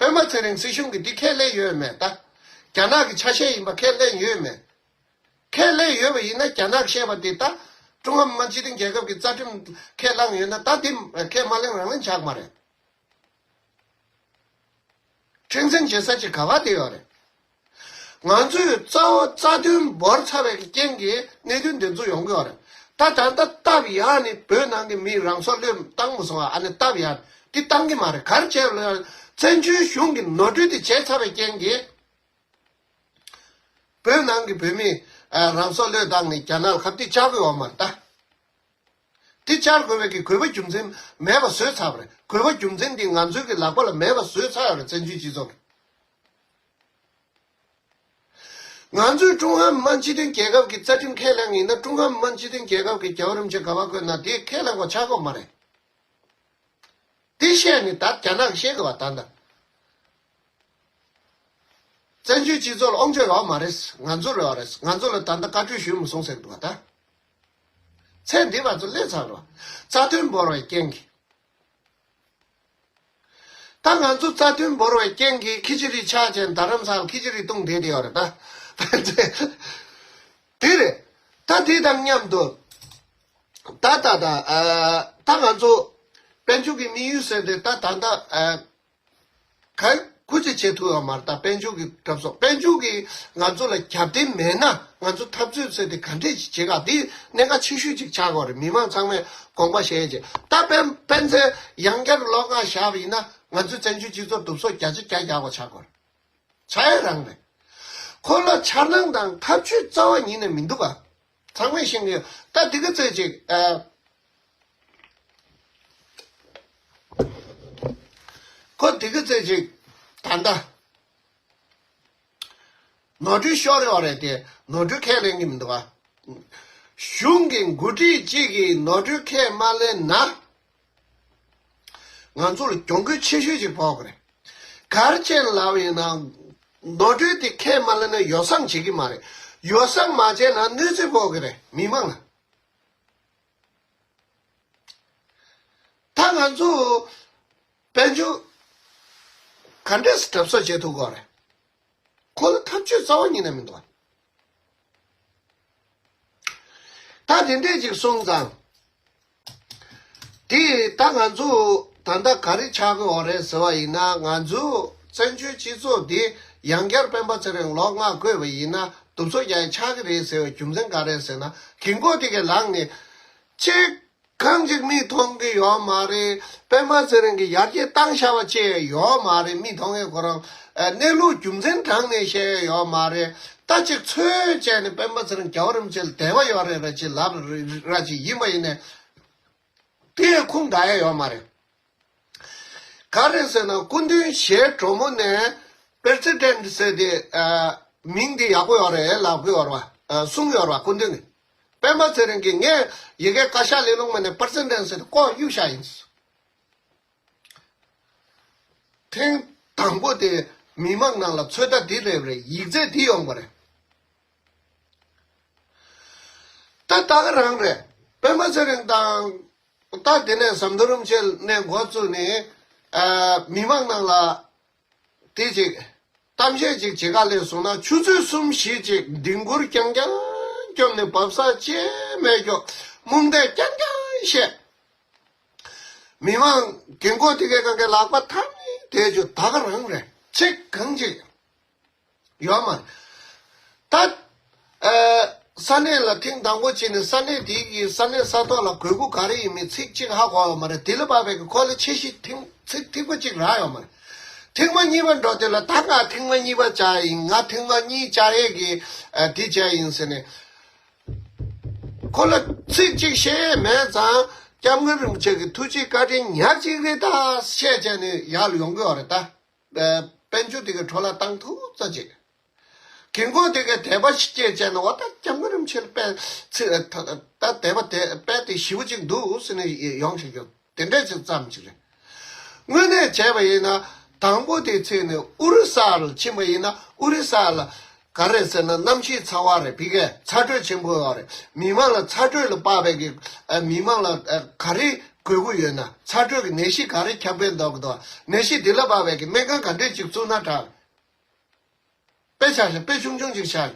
སྤེན་པ་ཚེ་རིང་སྲིད་གཞུང་གིས་འདི་ཁས་ལེན་ཡོད་མེད་ད། རྒྱ་ནག་གི་ཆ་ཤས་ཡིན་པ་ཁས་ལེན་ཡོད་མེད། ཁས་ལེན་ཡོད་པ་ཡིན་ན་རྒྱ་ནག་གིས་བཤད་པ་འདི་ད་ཀྲུང་ཧྭ་མི་དམངས་སྤྱི་མཐུན་རྒྱལ་ཁབ་ཀྱི་རྩ་ཁྲིམས་ཁས་བླངས་ཡོད་ན། ད་འདི་ཁས་མ་ལེན་རང་ལེན་ཆགས་མ་རེད། འཁྲེང་འཛིན་བྱེད་ས་ཅིག་ག་པར་བསྡད་ཡོད་རེད། ང་ཚོས་རྩ་བ་རྩ་དོན་བོར་ཚར་བའི་རྐྱེན་གྱིས་གནད་དོན་འདི་ཚོ་ཡོང་གི་ཡོད་རེད། ད་ད་ལྟ་སྟབས་ཡག་ནས་བོད་ནང་གི་མི་རང་སྲོག་བློས་བཏང་མ་སོང་བ། ཨ་ནི་སྟབས་ཡག་འདི་བཏང་གི་མ་རེད། ག་རེ་བྱས་ལ་བཙན་བྱོལ་གཞུང་གིས་ནོར་འཁྲུལ་དེ་བྱས་ཚར་བའི་རྐྱེན་གྱིས་བོད་ནང་གི་བོད་མི་ཨ་རང་སྲོག་བློས་བཏང་ནས་རྒྱ་ནག་ལ་ཁ་གཏད་གཅོག་གི་ཡོད་མ་རེད་ད། དེ་བཅར་དགོས་པའི་གི་དགོས་པ་རྒྱུ་མཚན་མེད་པ་བཟོས་ཚར་བ་རེད། དགོས་པ་རྒྱུ་མཚན་འདི་ང་ཚོའི་གི་ལག་པ་ལ་མེད་པ་བཟོས་ཚར་ཡོད་རེད། བཙན་བྱོལ་སྤྱི་ཚོགས་ཀྱི། ང་ཚོས་ཀྲུང་ཧྭ་མི་དམངས་སྤྱི་མཐུན་རྒྱལ་ཁབ་ཀྱི་རྩ་ཁྲིམས་ཁས་ལེན་ཡིན་ན། ཀྲུང་ཧྭ་མི་དམངས་སྤྱི་མཐུན་རྒྱལ་ཁབ་ཀྱི་རྒྱལ་བ་རིན་པོ་ཆེ་ག་པར་བསྐོས་ན་དེ་ཁས་ལེན་དགོས་ཆགས་ཀྱི་ཡོད་མ་རེད། དེ་བཤད་ནས་ད་རྒྱ་ནག་གིས་བཤད་གི་བ། ད་ལྟ་བཙན་བྱོལ་སྤྱི་ཚོགས་ལ་དབང་ཆ་ཡོད་མ་རེད། ང་ཚོར་ཡོད་རེད། ང་ཚོ་ལ་ད་ལྟ་བཀའ་འཁྲོལ་ཞུས་མ་སོང་ཟེར་གི་འདུག་བ། ད་ཚེ་འདི་བར་ཚོ་སླེབས་ཚར་བ། རྩ་དོན་འབོར་བའི་རྐྱེན་གྱིས། ད་ང་ཚོ་རྩ་དོན་འབོར་བའི་རྐྱེན་གྱིས་ཁི་ཅི་རི་ཆགས་བྱས་རྡ་རམ་ས་ལ་ཁི་ཅི་རི་བཏུང་བསྡད་དེ་ཡོད་རེད་ད། དེ་རེད། ད་དེ་དང་མཉམ་དུ་ད་ད་ད་ཨ་ད་ང་ཚོ་དཔལ་འབྱོར་གྱི་དམིགས་ཡུལ་ཟེར་དེ་ད་ད་ད་ཨ་ག་གུ་ཅི་བྱེད་ཐུབ་ཡོད་མ་རེད། ད་དཔལ་འབྱོར་གྱི་གྲབས་གསོག་དཔལ་འབྱོར་གྱིས་ང་ཚོ་ལ་རྒྱབ་རྟེན་མེད་ན་ང་ཚོ་འཐབ་རྩོད་ཟེར་དེ་ག་འདྲས་ཅིག་བྱེད་ག་དེ་གནད་འགག་ཆེ་ཤོས་ཅིག་ཆགས་ཀྱི་ཡོད་རེད། མི་མང་ཚང་མས་དགོངས་པ་བཞེས་བྱས། ད་དཔེ་དཔེ་མཚོན་ཡང་བསྐྱར་བློ་ཁ་བཞག་པ་ཡིན་ན་ང་ཚོའི་བཙན་བྱོལ་སྤྱི་ཚོགས་གྲབས་གསོག་བརྒྱ་ཆ་བརྒྱ་རྒྱག་པ་ཆགས་ཀྱི་ཡོད་རེད། བྱ་ཡ་རང་རེད། ཁོ་ལ་འཆར་སྣང་དང་ཐབས་ཇུས་རྩ་བ་ཉིད་ནས་མི་འདུག་ག་ཚང་མས་ཤེས་ཀྱི་ཡོད། ད་དེ་ག་ཚོད་ཅིག་ཨ། ཁོ་དེ་ག་ཚོད་ཅིག་ད་ལྟ་ནོར་འཁྲུལ་ཤོར་ཡོད་རེད་དེ། ནོར་འཁྲུལ་ཁས་ལེན་གྱི་མི་འདུག་ག་གཞུང་གི་འགོ་ཁྲིད་ཅིག་གིས་ནོར་འཁྲུལ་ཁས་མ་ལེན་ན། ང་ཚོ་ལ་གྱོང་གུད་ཆེ་ཤོས་ཅིག་ཕོག་གི་རེད། ག་རེ་བྱས་ལབ་ཡིན་ན། ནོར་འཁྲུལ་དེ་ཁས་མ་ལེན་ན་ཡོ་བསྲང་བྱེད་ཀྱི་མ་རེད། ཡོ་བསྲང་མ་བྱས་ན་གནོད་འཚེ་ཕོག་གི་རེད་མི་མང་ལ། ད་ང་ཚོ་དཔལ་འབྱོར་ག་འདྲས་གྲབས་གསོག་བྱེད་ཐུབ་ཀྱི་རེད། ཁོ་ལ་ཐབས་ཇུས་རྩ་བ་ཉིད་ནས་མི་འདུག་ད་དེ་འདྲས་ཅིག་སོང་ཙང་། དེ་ད་ང་ཚོ་ད་ལྟ་ག་རེ་ཆགས་ཀྱི་ཡོད་རེད་ཟེར་བ་ཡིན་ན། ང་ཚོ་བཙན་བྱོལ་སྤྱི་ཚོགས་འདི་ཡང་བསྐྱར་སྤེན་པ་ཚེ་རིང་ལོ་ལྔ་བསྐོས་པ་ཡིན་ན་གྲབས་གསོག་རྒྱག་ཡ་ཆགས་ཀྱི་རེད་ཟེར་བའི་རྒྱུ་མཚན་ག་རེ་རེད་ཟེར་ན། རྒན་གོག་དེ་གའི་ལངས་ནས་ཅིག་གང་ཅིག་མིག་མཐོང་གི་ཡོད་མ་རེད། སྤེན་པ་ཚེ་རིང་གིས་ཡར་རྒྱས་བཏང་བཞག་པ་ཅིག་ཡོད་མ་རེད། མིག་མཐོང་ཡས་ཁོ་རང་ཨ་གནས་ལུགས་རྒྱུ་མཚན་དྲངས་ནས་བཤད་ཡས་ཡོད་མ་རེད། ད་ཅིག་ཚོད་བྱས་ནས་སྤེན་པ་ཚེ་རིང་རྒྱལ་བ་རིན་པོ་ཆེ་ལ་དད་པ་ཡོད་རེད་ར་ཅིག་ལབ་ར་ཅིག་ཡིན་པ་ཡིན་ནས། དེ་ཡས་ཁུངས་འདྲ་ཡས་ཡོད་མ་རེད། ག་རེ་ཟེར་ན་སྐུ་མདུན་ཞལ་དྲོན་མོ་ནས་པེ་རེ་སི་ཌེན་ཊི་ཟེར་དེ་ཨ་མིང་དེ་ཡག་པོ་ཡོད་རེད་ལབ་གི་ཡོད་རེད་བ། ཨ་གསུངས་ཡོད་རེད་བ་སྐུ་མདུན་གྱིས། སྤེན་པ་ཚེ་རིང་གིས་ངས་ཡ་གིའི་བཀའ་ཤག་ལས་ལུང་མ་ནས་པེ་རེ་སི་ཌེན་ཊི་ཟེར་དེ་ལྐོག་གཡུག་བཞག་ཡིན། ཐེངས་དང་པོ་དེ་མི་མང་ནང་ལ་ཚོད་ལྟ་འདི་རེད་རེད། ཡིག་ཚད་འདི་ཡོང་བ་རེད། ད་ད་ག་རང་རེད། སྤེན་པ་ཚེ་རིང་དང་། ད་དེ་ནས་ཟམ་གདོང་རིན་པོ་ཆེ་ནས་འགོ་བཙུགས་ནས་ཨ་མི་མང་ནང་ལ་དེ་ཅིག་གཏམ་བཤད་ཅིག་བྱེད་ག་སླེབས་སོང་ན། ཆུ་ཚོད་གསུམ་བཞི་ཅིག་ལྡིང་སྐོར་རྐྱང་རྐྱང་རྐྱོབ་ནས་བབས་ས་ཅི་མེད་རྒྱུ་རྨོངས་དད་རྐྱང་རྐྱང་བཤད། མི་མང་རྒན་གོག་དེ་གའི་གང་གའི་ལག་པ་འཐམ་ནས་བསྡད་རྒྱུ་ད་ག་རང་རེད། ཚིག་གང་ཅིག་ཡོད་མ་རེད། ད་ཨ་ས་གནས་ལ་ཐེངས་དང་པོ་ཕྱིན་ནས་ས་གནས་དེ་གི་ས་གནས་ས་ཐོག་ལ་དགོས་མཁོ་ག་རེ་ཡིན་མིན་ཚིག་གཅིག་ཧ་གོ་ཡོད་མ་རེད། དེ་ལ་དཔག་པའི་གི་ཁོ་ལ་འཆར་གཞི་ཐེངས་ཚིག་ཐིག་པ་གཅིག་རག་ཡོད་མ་རེད། ཐེངས་མ་གཉིས་པ་འགྲོ་དུས་ལ་ད་ང་ཐེངས་མ་གཉིས་པ་བཅར་ཡིན། ང་ཐེངས་མ་གཉིས་བཅར་ཡས་ཀྱི་ཨ་དེ་བྱས་ཡིན་ཟེར་ནས། ཁོ་ལ་ཚིག་གཅིག་བཤད་ཡས་མེད་ཙང་སྐྱབས་མགོན་རིན་པོ་ཆེ་གི་ཐུགས་རྗེ་བཀའ་དྲིན་ཉག་གཅིག་རེད་ད་བཤད་བྱས་ནས་ཡར་ལ་ཡོང་གི་ཡོད་རེད་ད། དཔལ་འབྱོར་དེ་གའི་འཕྲོ་བརླག་བཏང་ཐུབ་ཙམ་བྱེད། རྒན་གོག་དེ་གའི་དད་པ་ཞིག་སྐྱེས་བྱས་ན། འོ་ད་སྐྱབས་མགོན་རིན་པོ་ཆེ་ལ་དཔེ་ཚིག་ད་དད་པ་དེ་དཔེ་དེ་ཞེ་པོ་ཅིག་འདུག་ཟེར་ནས་ཡོང་ཞིག་ཡོད། དེ་འདྲས་ཅིག་ཙམ་ཅིག་རེད། དངོས་གནས་བྱས་པ་ཡིན་ན་དང་པོ་དེ་ཚེ་ནས་ཨོ་རི་ས་ལ་ཕྱིན་པ་ཡིན་ན། ཨོ་རི་ས་ལ་ག་རེ་ཟེར་ན་གནམ་གཤིས་ཚ་བ་རེད། ཕ་གིའི་ཚ་དྲོད་ཆེན་པོ་ཡོད་རེད། མི་མང་ལ་ཚ་དྲོད་ལ་དཔག་པའི་གི་ཨ་མི་མང་ལ་ཨ་ག་རེ་དགོས་ཀྱི་ཡོད་ན། ཚ་དྲོད་ཀྱི་ནད་གཞི་ག་རེ་ཁྱབ་གདལ་འགྲོ་གི་འདུག་ནད་གཞི་འདི་ལ་དཔག་པའི་གི་སྨན་ཁང་ག་འདྲས་ཅིག་བཙུགས་ན་དྲག་དཔེ་ཆ་བཞག་དཔེ་ཆུང་ཆུང་ཅིག་བཞག་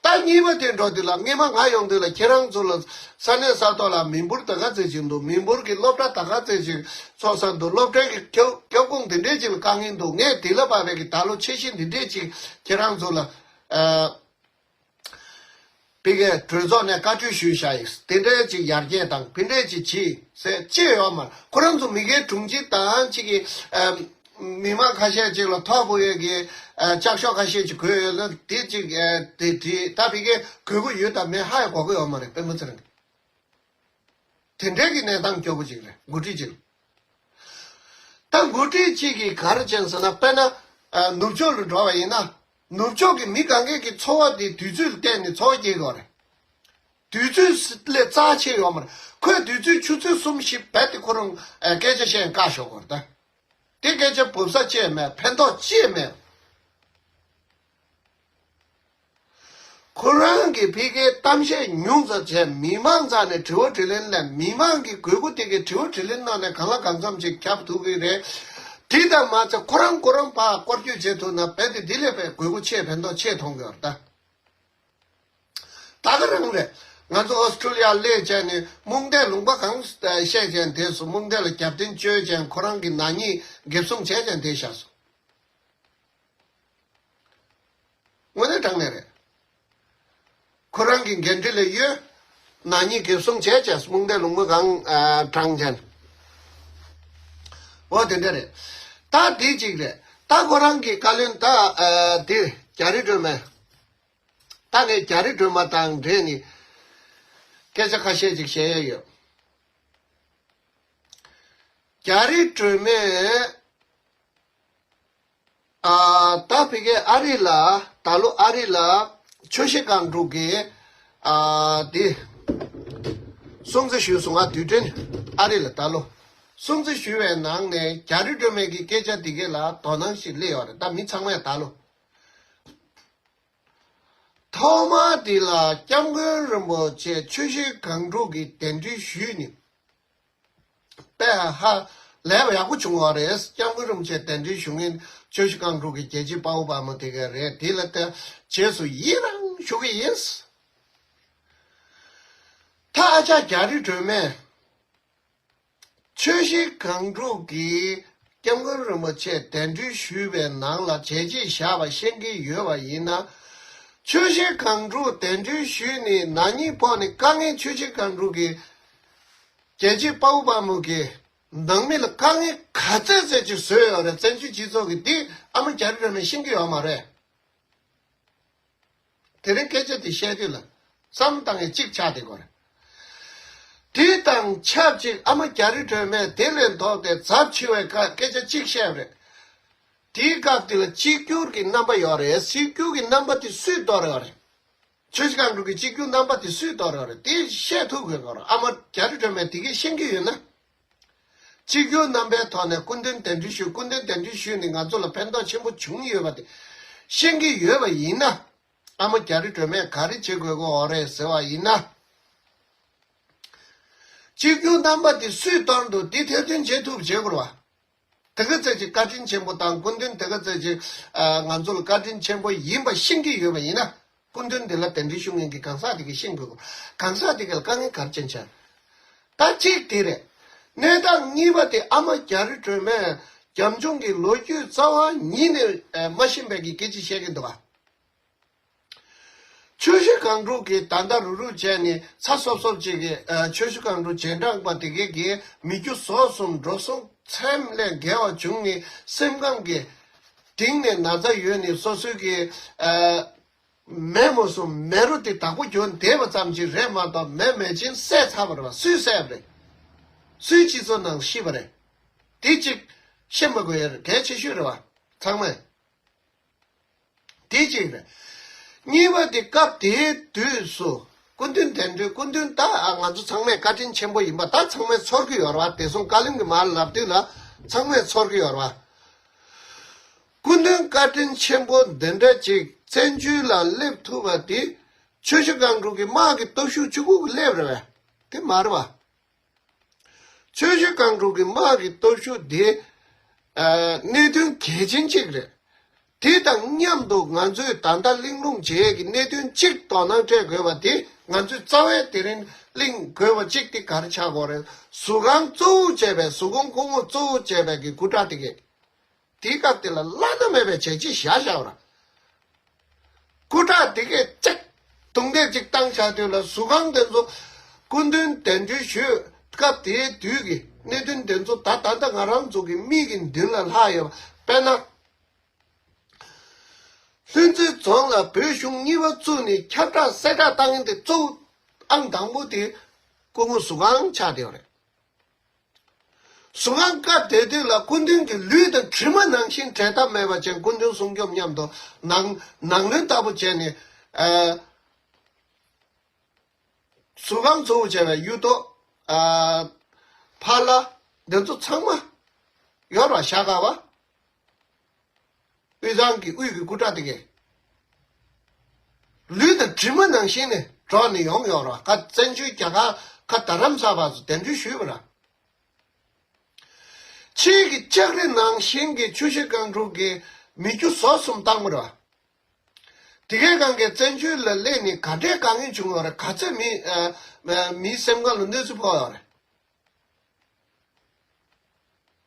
ད་གཉིས་པ་དེ་འགྲོ་དུས་ལ་སྔས་མ་ང་ཡོང་དུས་ལ་ཁྱེད་རང་ཚོ་ལ་ས་གནས་ས་ཐོག་ལ་མི་འབོར་ད་ག་ཚད་ཅིག་འདུག་མི་འབོར་གྱི་སློབ་གྲྭ་ད་ག་ཚད་ཅིག་ཚོགས་ས་འདུག་སློབ་གྲྭའི་གི་སྐྱོ་སྐྱོ་གུང་དེ་འདྲས་ཅིག་ལ་དཀའ་ངལ་འདུག་ངས་དེ་ལ་དཔག་པའི་གི་ད་ལོ་འཆར་གཞི་འདི་འདྲས་ཅིག་ཁྱེད་རང་ཚོ་ལ་ཨ། ཕ་གིའི་གྲོས་ཚོགས་ནས་བཀའ་འཁྲོལ་ཞུས་བཞག་ཡིན། དེ་འདྲའི་ཅིག་ཡར་རྒྱས་དང་དེ་འདྲའི་ཅིག་བྱེད་ཟེར་ཅི་ཡོད་མ་རེད། ཁོ་རང་ཚོ་མི་སྒེར་དྲུང་ཆེ་དང་ཅིག་གི་ཨ་མི་མང་ཁ་ཤས་ཅིག་ལ་ཐོ་འགོད་ཡས་ཀྱི་ཨ་ལྕགས་ཤོག་ཁ་ཤས་ཅིག་དགོས་ཡོད་ན་དེ་ཅིག་ཨ་དེ་བྲིས། ད་ཕ་གིའི་དགོས་མཁོ་ཡོད་དང་མེད་ཧ་ཡང་གོ་གི་ཡོད་མ་རེད། སྤེན་པ་ཚེ་རིང་གིས། དེ་འདྲའི་གི་གནས་སྟངས་སྐྱོ་པོ་ཅིག་རེད། འགོ་ཁྲིད་ཅིག་ད་འགོ་ཁྲིད་ཅིག་གིས་ག་རེ་བྱས་ཟེར་ན། དཔེར་ན་ཨ་ནུབ་ཕྱོགས་ལ་འགྲོ་བ་ཡིན་ན། ནུབ་ཕྱོགས་ཀྱི་མི་གང་གས་ཀྱི་འཚོ་བ་དེ་དུས་ཚོད་ལ་བལྟས་ནས་འཚོ་བ་སྐྱེལ་དགོས་རེད། དུས་ཚོད་ལས་རྩ་ཆེ་ཡོད་མ་རེད། ཁོས་དུས་ཚོད་ཆུ་ཚོད་གསུམ་བཞི་རྦད་དེ་ཁོ་རང་ཨ་སྐད་ཆ་བཤད་བཀག་ཞོག་གོ་རེད་ད། དེ་སྐད་ཆ་བབ་ས་ཅི་ཡང་མེད། ཕན་ཐོགས་ཅི་ཡང་མེད། ཁོ་རང་གི་ཕ་གིའི་གཏམ་བཤད་ཉུང་ཙམ་བྱས། མི་མང་རྩ་ནས་དྲི་བ་དྲིས་ལན་ལས། མི་མང་གི་དགོས་མཁོ་དེ་གའི་དྲི་བ་དྲིས་ལན་གནང་ནས་གང་ལ་གང་འཚམ་ཅིག་ཁྱབ་ཐུབ་ཀྱི་རེད། དེ་ལྟར་མ་ཚད་ཁོ་རང་ཁོ་རང་ཕར་སྐོར་སྐྱོད་བྱེད་ཐུབ་ན་རྦད་དེ་དེ་ལས་ཕར་དགོས་མཁོ་ཆེ། ཕན་ཐོགས་ཆེ་མཐོང་གི་ཡོད་རེད་ད། ད་ག་རང་རེད། ང་ཚོ་ཨོ་སི་ཀྲུ་ལི་ཡར་སླེབས་བྱས་ནས་རྨོངས་དད་ལུང་པ་གང་བཤད་བྱས་ནས་དེ་སུ་རྨོངས་དད་ལ་རྒྱབ་རྟེན་བཅོལ་བྱས་ནས་ཁོ་རང་གི་ནག་ཉེས་འགེབས་སྲུང་བྱས་བྱས་ནས་དེ་བཞག་སོང་། དངོས་གནས་དྲང་གནས་རེད། ཁོ་རང་གི་འགན་འཁྲི་ལས་གཡོལ། ནག་ཉེས་འགེབས་སྲུང་བྱས་བྱས་རྨོངས་དད་ལུང་པ་གང་ཨ་དྲངས་བྱས་ནས། འོ་དེ་འདྲ་རེད། ད་དེ་གཅིག་རེད། ད་ཁོ་རང་གི་བཀའ་བློན་ད་ཨ་དེ་རྒྱ་རི་སྒྲོལ་མས། ད་ངས་རྒྱ་རི་སྒྲོལ་མ་དང་འབྲེལ་ནས་སྐད་ཆ་ཁ་ཤས་ཅིག་བཤད་ཡས་ཡོད། རྒྱ་རི་སྒྲོལ་མས་ཨ་ད་ཕ་གིའི་ཨ་རི་ལ་ད་ལོ་ཨ་རི་ལ་ཆུ་བཞི་སྒང་དྲུག་གི་ཨ་དེ་སྲུང་བརྩི་ཞུས་སོང་ང་། དུས་དྲན་ཨ་རི་ལ་ད་ལོ་སྲུང་བརྩི་ཞུས་པའི་ནང་ནས་རྒྱ་རི་སྒྲོལ་མའི་གི་སྐད་ཆ་དེ་གའི་ལ་དོ་སྣང་ཞིག་སླེབས་ཡོད་རེད། ད་མི་ཚང་མས་ད་ལོ། ཐོག་མ་དེ་ལ་སྐྱབས་མགོན་རིན་པོ་ཆེ་ཆུ་བཞི་སྒང་དྲུག་གི་གདན་འདྲེན་ཞུས་ནས་དཔེ་ཧ་ལས་པ་ཡག་པོ་བྱུང་བ་རེད། སྐྱབས་མགོན་རིན་པོ་ཆེ་གདན་འདྲེན་ཞུ་མཁན་ཆུ་བཞི་སྒང་དྲུག་གི་རྒྱལ་གཅེས་དཔའ་བོ་དཔའ་མོ་དེ་ག་རེད། དེ་ལ་ལྟ་རྗེས་སུ་ཡི་རང་ཞུ་གི་ཡིན། ད་ཨ་ཅག་རྒྱ་རི་སྒྲོལ་མས་ཆུ་བཞི་སྒང་དྲུག་གིས་སྐྱབས་མགོན་རིན་པོ་ཆེ་གདན་འདྲེན་ཞུས་པའི་ནང་ལ་བྱས་རྗེས་བཞག་པ་ཤེས་ཀྱི་ཡོད་པ་ཡིན་ན། ཆུ་བཞི་སྒང་དྲུག་གདན་འདྲེན་ཞུས་ནས་ནག་ཉེས་ཕོག་ནས་དཀའ་ངལ། ཆུ་བཞི་སྒང་དྲུག་གི་རྒྱལ་གཅེས་དཔའ་བོ་དཔའ་མོ་གི་ནང་མི་ལ་དཀའ་ངལ་ག་ཚད་ཚད་ཅིག་བཟོས་ཡོད་རེད། བཙན་བྱོལ་སྤྱི་ཚོགས་ཀྱི་འདི་ཨ་མ་རྒྱ་རི་སྒྲོལ་མས་ཤེས་ཀྱི་ཡོད་མ་རེད། དེ་རིང་སྐད་ཆ་དེ་བཤད་དུས་ལ་བསམ་བཏང་ཡས་གཅིག་ཆགས་བསྡད་ཀྱི་ཡོད་རེད། དེ་དང་ཆབས་ཅིག་ཨ་མ་རྒྱ་རི་སྒྲོལ་མས་དེ་ལས་ལྡོག་སྟེ་ཚབས་ཆེ་བའི་སྐད་སྐད་ཆ་གཅིག་བཤད་པ་རེད། དེའི་སྐབས་དེ་ལ་གཅིག་གྱུར་གྱི་རྣམ་པ་ཡོད་རེད། གཅིག་གྱུར་གྱི་རྣམ་པ་དེ་སུས་གཏོར་ཡོད་རེད། ཆུ་བཞི་སྒང་དྲུག་གི་གཅིག་གྱུར་རྣམ་པ་དེ་སུས་གཏོར་ཡོད་རེད། དེ་བཤད་ཐུབ་དགོས་ཀྱི་ཡོད་རེད། ཨ་མ་རྒྱ་རི་སྒྲོལ་མས་དེ་གས་ཤེས་ཀྱི་ཡོད་ན། གཅིག་གྱུར་རྣམ་པའི་ཐོག་ནས་སྐུ་མདུན་གདན་འདྲེན་ཞུས། སྐུ་མདུན་གདན་འདྲེན་ཞུས་ནས་ང་ཚོ་ལ་ཕན་ཐོགས་ཆེན་པོ་བྱུང་ཡོད་པ་དེ་ཤེས་ཀྱི་ཡོད་པ་ཡིན་ན། ཨ་མ་རྒྱ་རི་སྒྲོལ་མས་ག་རེ་བྱེད་དགོས་ཀྱི་ཡོད་རེད་ཟེར་བ་ཡིན་ན། གཅིག་གྱུར་རྣམ་པ་དེ་སུས་གཏོར་འདུག་དེ་ཐེར་འདོན་བྱེད་ཐུབ་བྱེད་དགོས་རེད་བ། དེ་ག་ཚད་ཅིག་བཀའ་དྲིན་ཆེན་པོ་དང་། སྐུ་མདུན་དེ་ག་ཚད་ཅིག་ཨ་ང་ཚོ་ལ་བཀའ་དྲིན་ཆེན་པོ་ཡིན་པ་ཤེས་ཀྱི་ཡོད་པ་ཡིན་ན། སྐུ་མདུན་དེ་ལ་གདན་འདྲེན་ཞུ་མཁན་གྱི་གང་ཟག་དེ་གས་ཤེས་དགོས་ཀྱི། གང་ཟག་དེ་གས་ལ་དཀའ་ངལ་ག་རེ་ཕྱིན་ཆགས། ད་གཅིག་དེ་རེད། གནས་སྟངས་གཉིས་པ་དེ་ཨ་མ་རྒྱ་རི་སྒྲོལ་མས་རྒྱབ་ལྗོངས་ཀྱི་ལོ་རྒྱུས་རྩ་བ་ཉིད་ནས་ཨ་མ་ཤེས་པའི་གི་སྐད་ཆ་བཤད་ཀྱི་འདུག་བ། ཆུ་བཞི་སྒང་དྲུག་གིས་ད་ལྟ་རུབ་རུབ་བྱས་ནས་ཚ་སོབ་སོབ་ཅིག་གིས་ཨ་ཆུ་བཞི་སྒང་དྲུག་རྗེས་འབྲང་པ་དེ་གས་ཀྱིས་མི་རྒྱུ་ཟོག་གསུམ་འགྲོ་སོང་ཚད་ལས་བརྒལ་བ་བྱུང་ནས་སེམས་ཁམས་ཀྱི་གཏིང་ནས་ན་ཚ་ཡོད་ནས་སོ་སོའི་གི་ཨ་མེ་མོ་གསུམ་མེ་རོ་དེ་བདག་པོ་གྱུར་བསྡད་པ་ཙམ་ཅིག་རེད་མ་གཏོགས་མེ་མེ་ཅིན་བསད་ཚར་བ་རེད་བ། སུས་བསད་པ་རེད། སུའི་སྤྱི་ཚོགས་ནང་ཤི་བ་རེད། དེ་གཅིག་ཤེས་མ་དགོས་ཡ་རེད། གལ་ཆེ་ཤོས་རེད་བ། ཚང་མས། དེ་གཅིག་རེད། གཉིས་པ་དེ་སྐབས་དེའི་དུས་སུ་སྐུ་མདུན་གདན་འདྲེན། སྐུ་མདུན་ད་ཨ་ང་ཚོ་ཚང་མས་བཀའ་དྲིན་ཆེན་པོ་ཡིན་པ་ད་ཚང་མས་ཚོར་གྱི་ཡོད་རེད་བ། བདེ་སྲུང་བཀའ་བློན་གྱིས་མར་ལབ་དུས་ལ་ཚང་མས་ཚོར་གྱི་ཡོད་རེད་བ། སྐུ་མདུན་བཀའ་དྲིན་ཆེན་པོ་འདི་འདྲ་ཅིག་བཙན་བྱོལ་ལ་སླེབས་ཐུབ་པ་དེ་ཆུ་བཞི་སྒང་དྲུག་གི་དམག་གི་སྟོབས་ཤུགས་གཅིག་པུ་གིས་སླེབས་རེད་བས། དེ་མ་རེད་བ། ཆུ་བཞི་སྒང་དྲུག་གི་དམག་གི་སྟོབས་ཤུགས་དེ་ཨ་གནད་དོན་གལ་ཆེན་གཅིག་རེད། དེ་དང་མཉམ་དུ་ང་ཚོས་ད་ལྟ་གླེང་སློང་བྱེད་ཀྱི་གནད་དོན་གཅིག་དོ་སྣང་སྤྲད་དགོས་པ་དེ། ང་ཚོས་རྩ་བའི་དེ་རིང་གླེང་དགོས་པ་གཅིག་དེ་ག་རེ་ཆགས་དགོས་རེད། ཟུར་ཁང་གཙོ་བོ་བྱས་པའི། ཟུར་ཁང་སྐུ་ངོ་གཙོ་བོ་བྱས་པའི་གི་སྐུ་དྲག་དེ་གས། དེའི་སྐབས་དེ་ལ་བླ་ན་མེད་པའི་བྱས་རྗེས་བཞག་བཞག་པ་རེད། སྐུ་དྲག་དེ་གས་གཅིག་རྡུང་རྡེག་ཅིག་བཏང་བཞག་དུས་ལ་ཟུར་ཁང་དེ་ཚོ་སྐུ་མདུན་གདན་འདྲེན་ཞུས་སྐབས་དེའི་དུས་ཀྱི་གནད་དོན་དེ་ཚོ་ད་ད་ལྟ་ང་རང་ཚོ་གི་མིག་གི་མདུན་ལ་ལྷག་ཡོད་པ། དཔེར་ན། ལྷུན་རྩེ་རྫོང་ལ་བོད་གཞུང་གཉིས་པ་བཙུགས་ནས་ཁྱབ་བསྒྲགས་གསལ་བསྒྲགས་བཏང་མཁན་དེ་གཙོ་བོ་ཨང་དང་པོ་དེ། སྐུ་ངོ་ཟུར་ཁང་ཆགས་བསྡད་ཡོད་རེད། ཟུར་ཁང་སྐབས་དེ་དུས་ལ་སྐུ་མདུན་གྱི་ལུས་དང་གྲིབ་མ་ནང་བཞིན་བྲལ་ཐབས་མེད་པ་ཅན་སྐུ་མདུན་སྲུང་སྐྱོབ་མཉམ་དུ་ནང་ནང་བློན་ལྟ་བུ་བྱས་ནས་ཨ། ཟུར་ཁང་གཙོ་བོ་བྱས་པའི་གཡུ་ཐོག་ཨ། ཕ་ལ། འདི་ཚོ་ཚང་མ་ཡོད་ར་ཤ་ཁ་བ། དབུས་གཙང་གི་དབུས་ཀྱི་སྐུ་དྲག་དེ་གས། ལུས་དང་གྲིབ་མ་ནང་བཞིན་ནས་འགྲོགས་ནས་ཡོང་ཡོད་ར་ཁ་བཙན་བྱོལ་རྒྱ་གར་ཁ་རྡ་རམ་ས་བར་དུ་གདན་འདྲེན་ཞུས་པ་ར། ཕྱིའི་གི་ལྕགས་རི་ནང་བཞིན་གྱི་ཆུ་བཞི་སྒང་དྲུག་གི་མི་རྒྱུ་ཟོག་གསུམ་བཏང་པ་ར། དེ་གའི་སྒང་གའི་བཙན་བྱོལ་ལ་སླེབས་ནས་ག་འདྲའི་དཀའ་ངལ་བྱུང་ཡོད་རེད། ག་ཚོད་མི་ཨ། མིའི་སེམས་ཁམས་ལ་གནོད་འཚེ་ཕོག་ཡོད་རེད།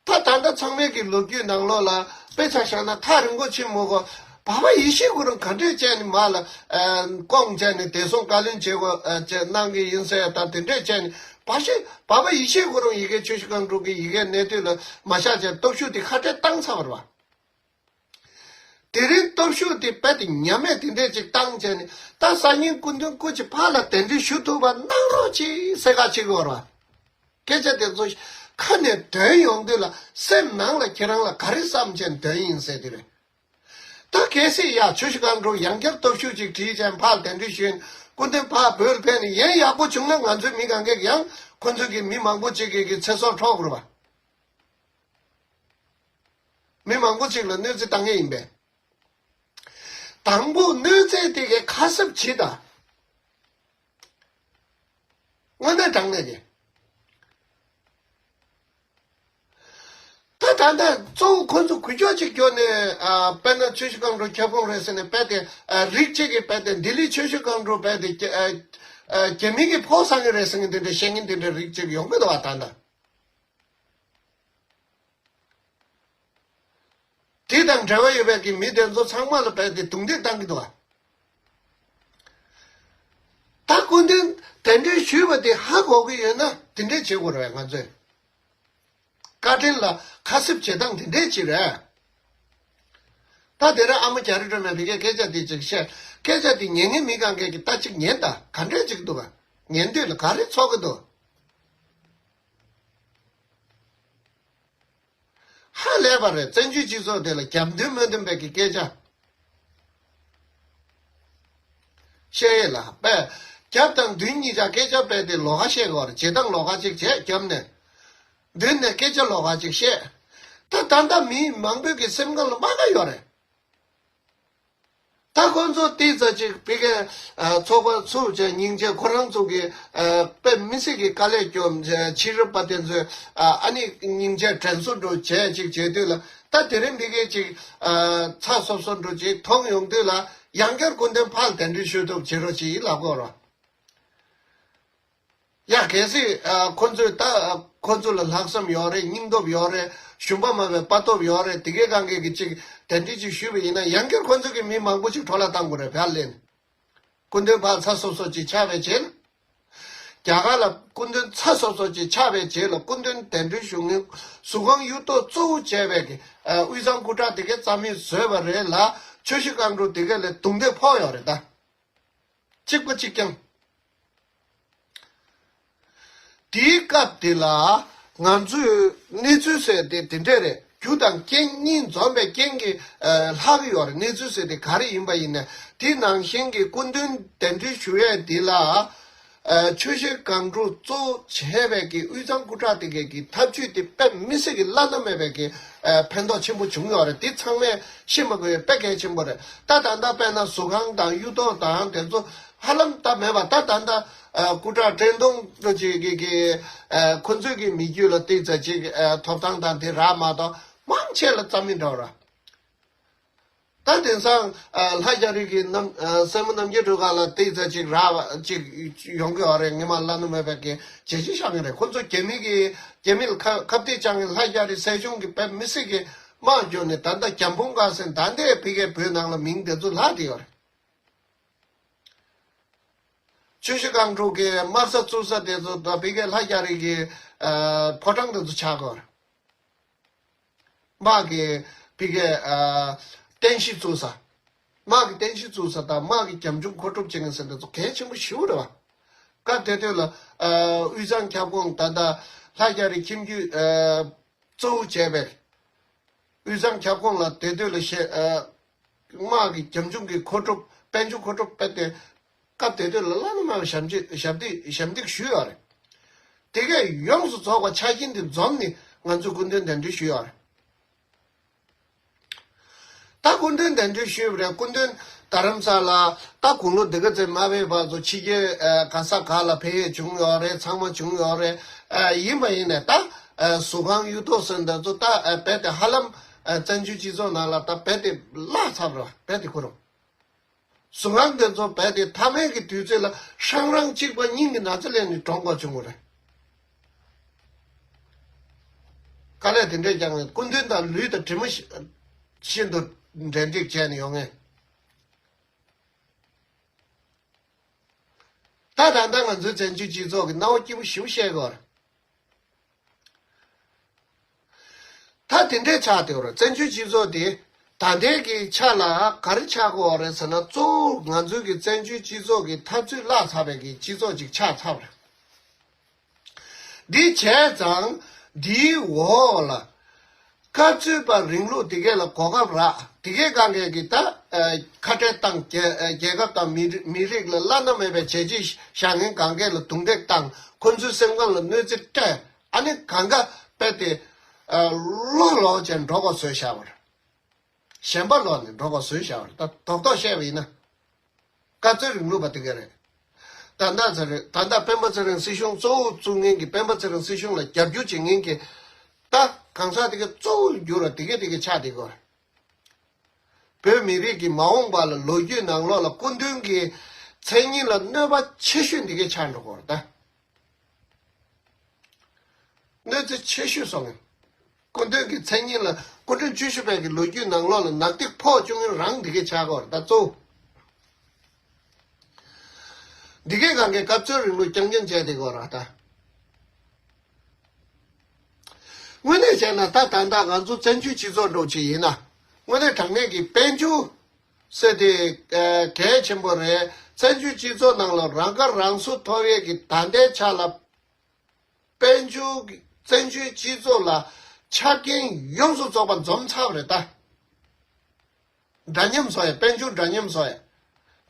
ད་ད་ལྟ་ཚང་མའི་གི་ལོ་རྒྱུས་ནང་ལོགས་ལ་དཔེ་ཆ་བཞག་ན་ཐག་རིང་པོ་ཕྱིན་མོ་གོ། བ་བ་ཡེ་ཤེས་ཁོ་རང་ག་འདྲས་བྱས་ནས་མ་ལ་ཨ། ལྐོག་བྱས་ནས་བདེ་སྲུང་བཀའ་བློན་བྱེད་དགོས་ཨ། བྱས་གནང་གི་ཡིན་ཟེར་ཡ་ད་དེ་འདྲས་བྱས་ནས་བ་ཤེ་བ་བ་ཡེ་ཤེས་ཁོ་རང་ཡི་གེ་ཆུ་བཞི་སྒང་དྲུག་གི་ཡི་གེ་གནད་དོན་ལ་མ་བཞག་བྱས་སྟོབས་ཤུགས་དེ་ཁ་བྲལ་བཏང་ཚར་བ་རེད་བ། དེ་རིང་སྟོབས་ཤུགས་དེ་རྦད་དེ་ཉམས་མེད་དེ་འདྲས་ཅིག་བཏང་བྱས་ནས་ད་སང་ཉིན་སྐུ་མདུན་སྐུ་མཁྱེན་ཕར་ལ་གདན་འདྲེན་ཞུ་ཐུབ་པ་གནང་རོགས་གྱིས་ཟེར་ག་བྱེད་དགོས་རེད་བ། སྐད་ཆ་དེ་ཚོ་ཁ་ནས་འདོན་ཡོང་དུས་ལ་སེམས་ནང་ལ་ཁྱེད་རང་ལ་ག་རེ་བསམ་བྱས་འདོན་ཡིན་ཟེར་དེ་རེད། ད་གལ་སྲིད་ཡ་ཆུ་བཞི་སྒང་དྲུག་ཡང་བསྐྱར་སྟོབས་ཤུགས་ཅིག་བྲིས་བྱས་ཕར་གདན་འདྲེན་ཞུས་ནས་སྐུ་མདུན་ཕར་བོད་ལ་ཕེབས་ནས་ཡན་ཡག་པོ་བྱུང་ན་ང་ཚོའི་མི་གང་གས་ཡང་ཁོ་ཚོའི་གི་མི་མང་པོ་ཅིག་གི་གི་ཚེ་སྲོག་འཕྲོག་དགོས་རེད་བ། མི་མང་པོ་ཅིག་ལ་གནོད་འཚེ་བཏང་ངེས་ཡིན་པས། དང་པོ་གནོད་འཚེ་དེ་གའི་ཁ་གསབ་བྱེད་དང་། དངོས་གནས་དྲང་གནས་ཀྱི། ད་ད་ལྟ་གཙོ་བོ་ཁོ་ཚོ་འགུལ་སྐྱོད་ཅིག་བསྐྱོད་ནས་ཨ། དཔེར་ན་ཆུ་བཞི་སྒང་དྲུག་ཁྱབ་ཁོངས་རེད་ཟེར་ནས་དཔེ་དེ་ཨ། རིགས་གཅིག་གིས་དཔེ་དེ་ལྡི་ལི་ཆུ་བཞི་སྒང་དྲུག་དཔེ་དེ་རྒྱ་ཨ། རྒྱ་མི་གིས་ཕོག་ཚར་གི་རེད་ཟེར་ནས་དེ་འདྲའི་བཤད་མཁན་དེ་འདྲའི་རིགས་གཅིག་ཡོང་གི་འདུག་བ་ད་ལྟ། དེ་དང་འབྲེལ་བ་ཡོད་པའི་གི་མི་དེ་ཚོ་ཚང་མ་ལ་བལྟས་ཏེ་རྡུང་རྡེག་བཏང་གི་འདུག་བ། ད་སྐུ་མདུན་གདན་འདྲེན་ཞུས་པ་དེ་ཧ་གོ་གི་ཡོད་ན་དེ་འདྲས་བྱེད་དགོས་རེད་བས་ང་ཚོས། བཀའ་དྲིན་ལ་ཁ་གསབ་བྱེད་སྟངས་དེ་འདྲས་ཅིག་རེད། ད་དེ་རིང་ཨ་མ་རྒྱ་རི་སྒྲོལ་མས་ཕ་གིར་སྐད་ཆ་དེ་ཅིག་བཤད། སྐད་ཆ་དེ་ཉན་མཁན་མི་གང་གས་ཀྱི་ད་ཅིག་ཉན་ད་ག་འདྲས་ཅིག་འདུག་ག་ཉན་དུས་ལ་ག་རེ་ཚོར་གི་འདུག་ཧ་ལས་པ་རེད། བཙན་བྱོལ་སྤྱི་ཚོགས་དེ་ལ་རྒྱབ་མདུན་མ་མཐུན་པའི་གི་སྐད་ཆ་བཤད་ཡས་ལ་པས། རྒྱབ་དང་མདུན་གཉིས་ཆ་སྐད་ཆ་སྤེལ་ཏེ་ལོགས་ཀ་བཤད་དགོས་རེད། བྱེད་སྟངས་ལོགས་ཀ་ཅིག་བྱས། རྒྱབ་ནས་མདུན་ནས་སྐད་ཆ་ལོགས་ཀ་ཅིག་བཤད། ད་ད་ལྟ་མི་མང་པོའི་གི་སེམས་ཁམས་ལ་རྨ་ཁ་ཡོད་རེད། ད་ཁོང་ཚོ་ཏོག་ཙམ་ཅིག་ཕ་གིའི་ཚོགས་པ་ཚུགས་བྱས་སྙིང་རྗེ་ཁོ་རང་ཚོ་གི་དཔེ་མི་སྲིད་ཀྱི་དཀའ་ལས་སྐྱོན་བྱས་ཕྱི་རབས་པ་དེ་ཚོས་ཨ་ནི་སྙིང་རྗེ་དྲན་གསོ་འདྲ་བྱས་ཅིག་བྱེད་དུས་ལ་ད་དེ་རིང་ཕ་གིའི་ཅིག་ཚ་སོབ་སོབ་འདྲ་ཅིག་མཐོང་ཡོང་དུས་ལ་ཡང་བསྐྱར་སྐུ་མདུན་ཕར་གདན་འདྲེན་ཞུ་ཐུབ་བྱེད་རོགས་གྱིས་ལབ་དགོས་རེད། ཡ་གལ་སྲིད་ཨ། ཁོ་ཚོས་ད་ཨ། ཁོ་ཚོ་ལ་ལྷག་བསམ་ཡོད་རེད། སྙིང་སྟོབས་ཡོད་རེད། ཞུམ་པ་མེད་པའི་དཔའ་སྟོབས་ཡོད་རེད། དེ་གའི་སྒང་གའི་གི་ཅིག་གདན་འདྲེན་ཅིག་ཞུས་པ་ཡིན་ན་ཡང་བསྐྱར་ཁོ་ཚོ་གི་མི་མང་པོ་ཅིག་འཕྲོ་བརླག་བཏང་དགོས་རེད། བལ་ལེན། སྐུ་མདུན་ཕར་ཚ་སོབ་སོབ་ཅིག་ཆགས་པའི་རྗེས་ལ། རྒྱ་གར་ལ་སྐུ་མདུན་ཚ་སོབ་སོབ་ཅིག་ཆགས་པའི་རྗེས་ལ་སྐུ་མདུན་གདན་འདྲེན་ཞུ་མཁན་ཟུར་ཁང་གཡུ་ཐོག་གཙོ་བོ་བྱས་པའི་གི་ཨ། དབུས་གཙང་སྐུ་དྲག་དེ་གའི་རྩ་མེད་བཟོས་པ་རེད་ལ། ཆུ་བཞི་སྒང་དྲུག་དེ་ག་ལ་རྡུང་རྡེག་ཕོག་ཡོད་རེད་ད། གཅིག་པ་གཅིག་རྐྱང་། དེའི་སྐབས་དེ་ལ་ང་ཚོས་གནས་ཚུལ་ཟེར་དེ་དེ་འདྲས་རེད། རྒྱུ་དང་རྐྱེན་གཉིས་འཛོམས་པའི་རྐྱེན་གྱིས་ལྷག་གི་ཡོད་རེད། གནས་ཚུལ་ཟེར་དེ་ག་རེ་ཡིན་པ་ཡིན་ན་དེ་ནང་བཞིན་གྱི་སྐུ་མདུན་གདན་འདྲེན་ཞུ་ཡས་དེ་ལ་ཆུ་བཞི་སྒང་དྲུག་གཙོ་བོ་བྱས་པའི་གི་དབུས་གཙང་སྐུ་དྲག་དེ་གའི་གི་ཐབས་ཇུས་དེ་དཔེ་མི་སྲིད་ཀྱི་བླ་ན་མེད་པའི་གི་ཕན་ཐོགས་ཆེན་པོ་བྱུང་ཡོད་རེད། དེ་ཚང་མས་ཤེས་མ་དགོས་པའི་དཔེ་གལ་ཆེན་པོ་རེད། ད་ད་ལྟ་དཔེར་ན་ཟུར་ཁང་དང་གཡུ་ཐོག་དང་དེ་ཚོ་ཧ་ལམ་ད་མེད་པ། ད་ད་ལྟ་ཨ། སྐུ་དྲག་བཀྲས་མཐོང་ཅིག་གི་གི་ཨ། ཁོ་ཚོས་གི་མི་རྒྱུད་ལ་ཏོག་ཙམ་ཅིག་ཨ། ཐོབ་ཐང་དང་དེ་རག་མ་གཏོགས་མང་ཆེ་ལ་རྩ་མེད་འདྲ་བ་ར། ད་དེང་སང་ཨ། ལྷ་རྒྱ་རི་གི་རྣམ་ཨ། སྲས་མོ་རྣམ་རྒྱལ་སྒྲོལ་དཀར་ལ་ཏོག་ཙམ་ཅིག་རག་པ་ཅིག་ཡོང་གི་ཡོད་རེད། ངས་མ་བླ་ན་མེད་པའི་གི་བྱས་རྗེས་བཞག་གི་རེད། ཁོ་ཚོ་རྒྱ་མི་གི་རྒྱ་མི་ལ་ཁ་ཁ་གཏད་བཅག་མཁན་ལྷ་རྒྱ་རི་སྲིད་གཞུང་གི་དཔེ་མི་སྲིད་གི་དམག་བརྒྱབ་ནས་ད་ལྟ་རྒྱ་འབུམ་དཀར་ཟེར་ད་ལྟའི་ཕ་གིའི་བོད་ནང་ལ་མིང་དེ་ཚོ་ལྷག་བསྡད་ཡོད་རེད། ཆུ་བཞི་སྒང་དྲུག་གི་དམག་ས་བཙུགས་ས་དེ་ཚོ་ད་ཕ་གིའི་ལྷ་རྒྱ་རི་གི་ཨ། ཕོ་བྲང་དེ་ཚོ་ཆགས་ཀྱི་ཡོད་རེད། དམག་གི་ཕ་གིའི་ཨ། རྟེན་གཞི་བཙུགས་ས། དམག་གི་རྟེན་གཞི་བཙུགས་ས་དང་དམག་གི་རྒྱབ་ལྗོངས་མཁོ་སྒྲུབ་བྱེད་མཁན་ཟེར་དེ་ཚོ་གལ་ཆེན་པོ་ཞེ་པོ་རེད་བ། སྐབས་དེ་དུས་ལ་ཨ་དབུས་གཙང་ཁྱབ་ཁོངས་ད་ལྟ་ལྷ་རྒྱ་རི་ཁྱིམ་རྒྱུད་ཨ་གཙོ་བོ་བྱས་པའི་དབུས་གཙང་ཁྱབ་ཁོངས་ལ་དེ་དུས་ལ་ཤེ་ཨ་དམག་གི་རྒྱབ་ལྗོངས་ཀྱི་མཁོ་སྒྲུབ་དཔལ་འབྱོར་མཁོ་སྒྲུབ་སྤེལ་ཏེ། སྐབས་དེ་དུས་ལ་བླ་ན་མེད་པའི་ཞབས་འདེགས་ཞབས་འདེགས་ཞབས་འདེགས་ཞུས་ཡོད་རེད། དེ་གས་ཡོངས་སུ་རྫོགས་པ་ཆ་རྐྱེན་དེ་འཛོམས་ནས་ང་ཚོས་སྐུ་མདུན་གདན་འདྲེན་ཞུས་ཡོད་རེད། ད་སྐུ་མདུན་གདན་འདྲེན་ཞུས་པ་རེད། སྐུ་མདུན་རྡ་རམ་ས་ལ་ད་དགུང་ལོ་འདི་ག་ཚོད་མ་ཕེབས་བར་དུ་ཕྱི་རྒྱལ་ཨ་ག་ས་ག་ལ་ཕེབས་ཡས་བྱུང་ཡོད་རེད། ཚང་མ་བྱུང་ཡོད་རེད། ཨ་ཡིན་པ་ཡིན་ནས་ད་ཨ་ཟུར་ཁང་གཡུ་ཐོག་ཟེར་འདི་ཚོ་ད་ཨ་རྦད་དེ་ཧ་ལམ་ཨ་བཙན་བྱོལ་སྤྱི་ཚོགས་ནང་ལ་ད་རྦད་དེ་བརླག་ཚར་བ་རེད། རྦད་དེ་ཁོ་རང་ཟུར་ཁང་དེ་ཚོ་རྦད་དེ་མཐའ་མའི་གི་དུས་ཚོད་ལ་ཧྲང་ཧྲང་གཅིག་པ་གཉིས་ཀྱི་ན་ཚ་ལས་ནི་གྲོངས་དགོས་བྱུང་བ་རེད། དཀའ་ལས་དེ་འདྲས་ཀྱང་སྐུ་མདུན་དང་ལུས་དང་གྲིབ་མ་ཤི་ཤིན་ཏུ་འབྲེལ་འདྲིས་བྱས་ནས་ཡོང་ངེས། ད་ད་ལྟ་ང་ཚོའི་བཙན་བྱོལ་སྤྱི་ཚོགས་ཀྱི་སྣང་བ་སྐྱིད་པོ་ཞེ་པོ་བཤད་དགོས་རེད། ད་དེ་འདྲའི་ཆགས་བསྡད་ཡོད་རེད། བཙན་བྱོལ་སྤྱི་ཚོགས་དེ་ད་ལྟའི་གི་ཆ་ལ་ག་རེ་ཆགས་ཀྱི་ཡོད་རེད་ཟེར་ན། གཙོ་བོ་ང་ཚོའི་གི་བཙན་བྱོལ་སྤྱི་ཚོགས་ཀྱི་འཐབ་རྩོད་བརླག་ཚར་བའི་གི་སྤྱི་ཚོགས་ཅིག་ཆགས་ཚར་བ་རེད། འདི་བྱས་ཙང་འདིའི་འོག་ལ་སྐབས་འཚོལ་བ་རིང་ལུགས་དེ་གས་ལ་གོ་སྐབས་རག་དེ་གས་གང་གས་ཀྱི་ད་ཨ་ཁ་བྲལ་བཏང་། རྒྱལ་རྒྱལ་ཁབ་དང་མི་མི་རིགས་ལ་བླ་ན་མེད་པའི་བྱས་རྗེས་བཞག་མཁན་གང་གས་ལ་རྡུང་རྡེག་བཏང་། ཁོ་ཚོའི་སེམས་ཁམས་ལ་གནོད་འཚེ་སྤྲད། ཨ་ནི་གང་ག་དཔེ་དེ་ཨ་ལོག་ལོག་བྱས་འགྲོ་དགོས་བཟོས་བཞག་པ་རེད། གཞན་པ་ལོག་ནས་འགྲོ་དགོས་བཟོས་བཞག་པ་རེད། ད་རྡོག་རྡོག་བཤད་པ་ཡིན་ན། སྐབས་འཚོལ་རིང་ལུགས་པ་དེ་ག་རེད། ད་ལྟ་ཚེ་རིང་ད་ལྟ་སྤེན་པ་ཚེ་རིང་སྲིད་གཞུང་གཙོ་བོ་བཙུགས་མཁན་གྱི་སྤེན་པ་ཚེ་རིང་སྲིད་གཞུང་ལ་རྒྱབ་སྐྱོར་བྱེད་མཁན་གྱི་ད་གང་ཟག་དེ་ག་གཙོ་བོ་འགྱུར་བ་དེ་ག་དེ་ག་ཆགས་བསྡད་ཀྱི་ཡོད་རེད། བོད་མི་རིགས་ཀྱི་མ་འོངས་པ་ལ་ལོ་རྒྱུས་ནང་ལོགས་ལ་སྐུ་མདུན་གྱི་མཚན་སྙན་ལ་གནོད་པ་ཆེ་ཤོས་འདི་གས་ཆགས་འགྲོ་གི་ཡོད་རེད་ད། གནོད་འཚེ་ཆེ་ཤོས་སོང་ངམ། སྐུ་མདུན་གྱི་མཚན་སྙན་ལ་སྐུ་ཕྲེང་བཅུ་བཞི་པའི་གི་ལོ་རྒྱུས་ནང་ལོགས་ལ་ནག་ཐིག་ཕོག་བཅུག་མཁན་རང་འདི་གས་ཆགས་ཀྱི་ཡོད་རེད་ད་གཙོ་བོ། འདི་གས་གང་གས་སྐབས་འཚོལ་རིང་ལུགས་རྐྱང་རྐྱང་བྱས་བསྡད་ཀྱི་ཡོད་རེད་ད། དངོས་གནས་བྱས་ན་ད་ད་ལྟ་ང་ཚོ་བཙན་བྱོལ་སྤྱི་ཚོགས་འདྲ་བོ་ཅིག་ཡིན་ན། དངོས་གནས་དྲང་གནས་ཀྱི་དཔལ་འབྱོར་ཟེར་དེ་ཨ་གལ་ཆེན་པོ་རེད། བཙན་བྱོལ་སྤྱི་ཚོགས་ནང་ལ་རང་ཁ་རང་གསོ་ཐོབ་ཡས་ཀྱི་ད་ལྟའི་ཆ་ལ་དཔལ་འབྱོར་གྱི་བཙན་བྱོལ་སྤྱི་ཚོགས་ལ་ཆ་རྐྱེན་ཡོངས་སུ་རྫོགས་པ་འཛོམས་ཚར་བ་རེད་ད། འདྲ་མཉམ་བཟོ་ཡ། དཔལ་འབྱོར་འདྲ་མཉམ་བཟོ་ཡ།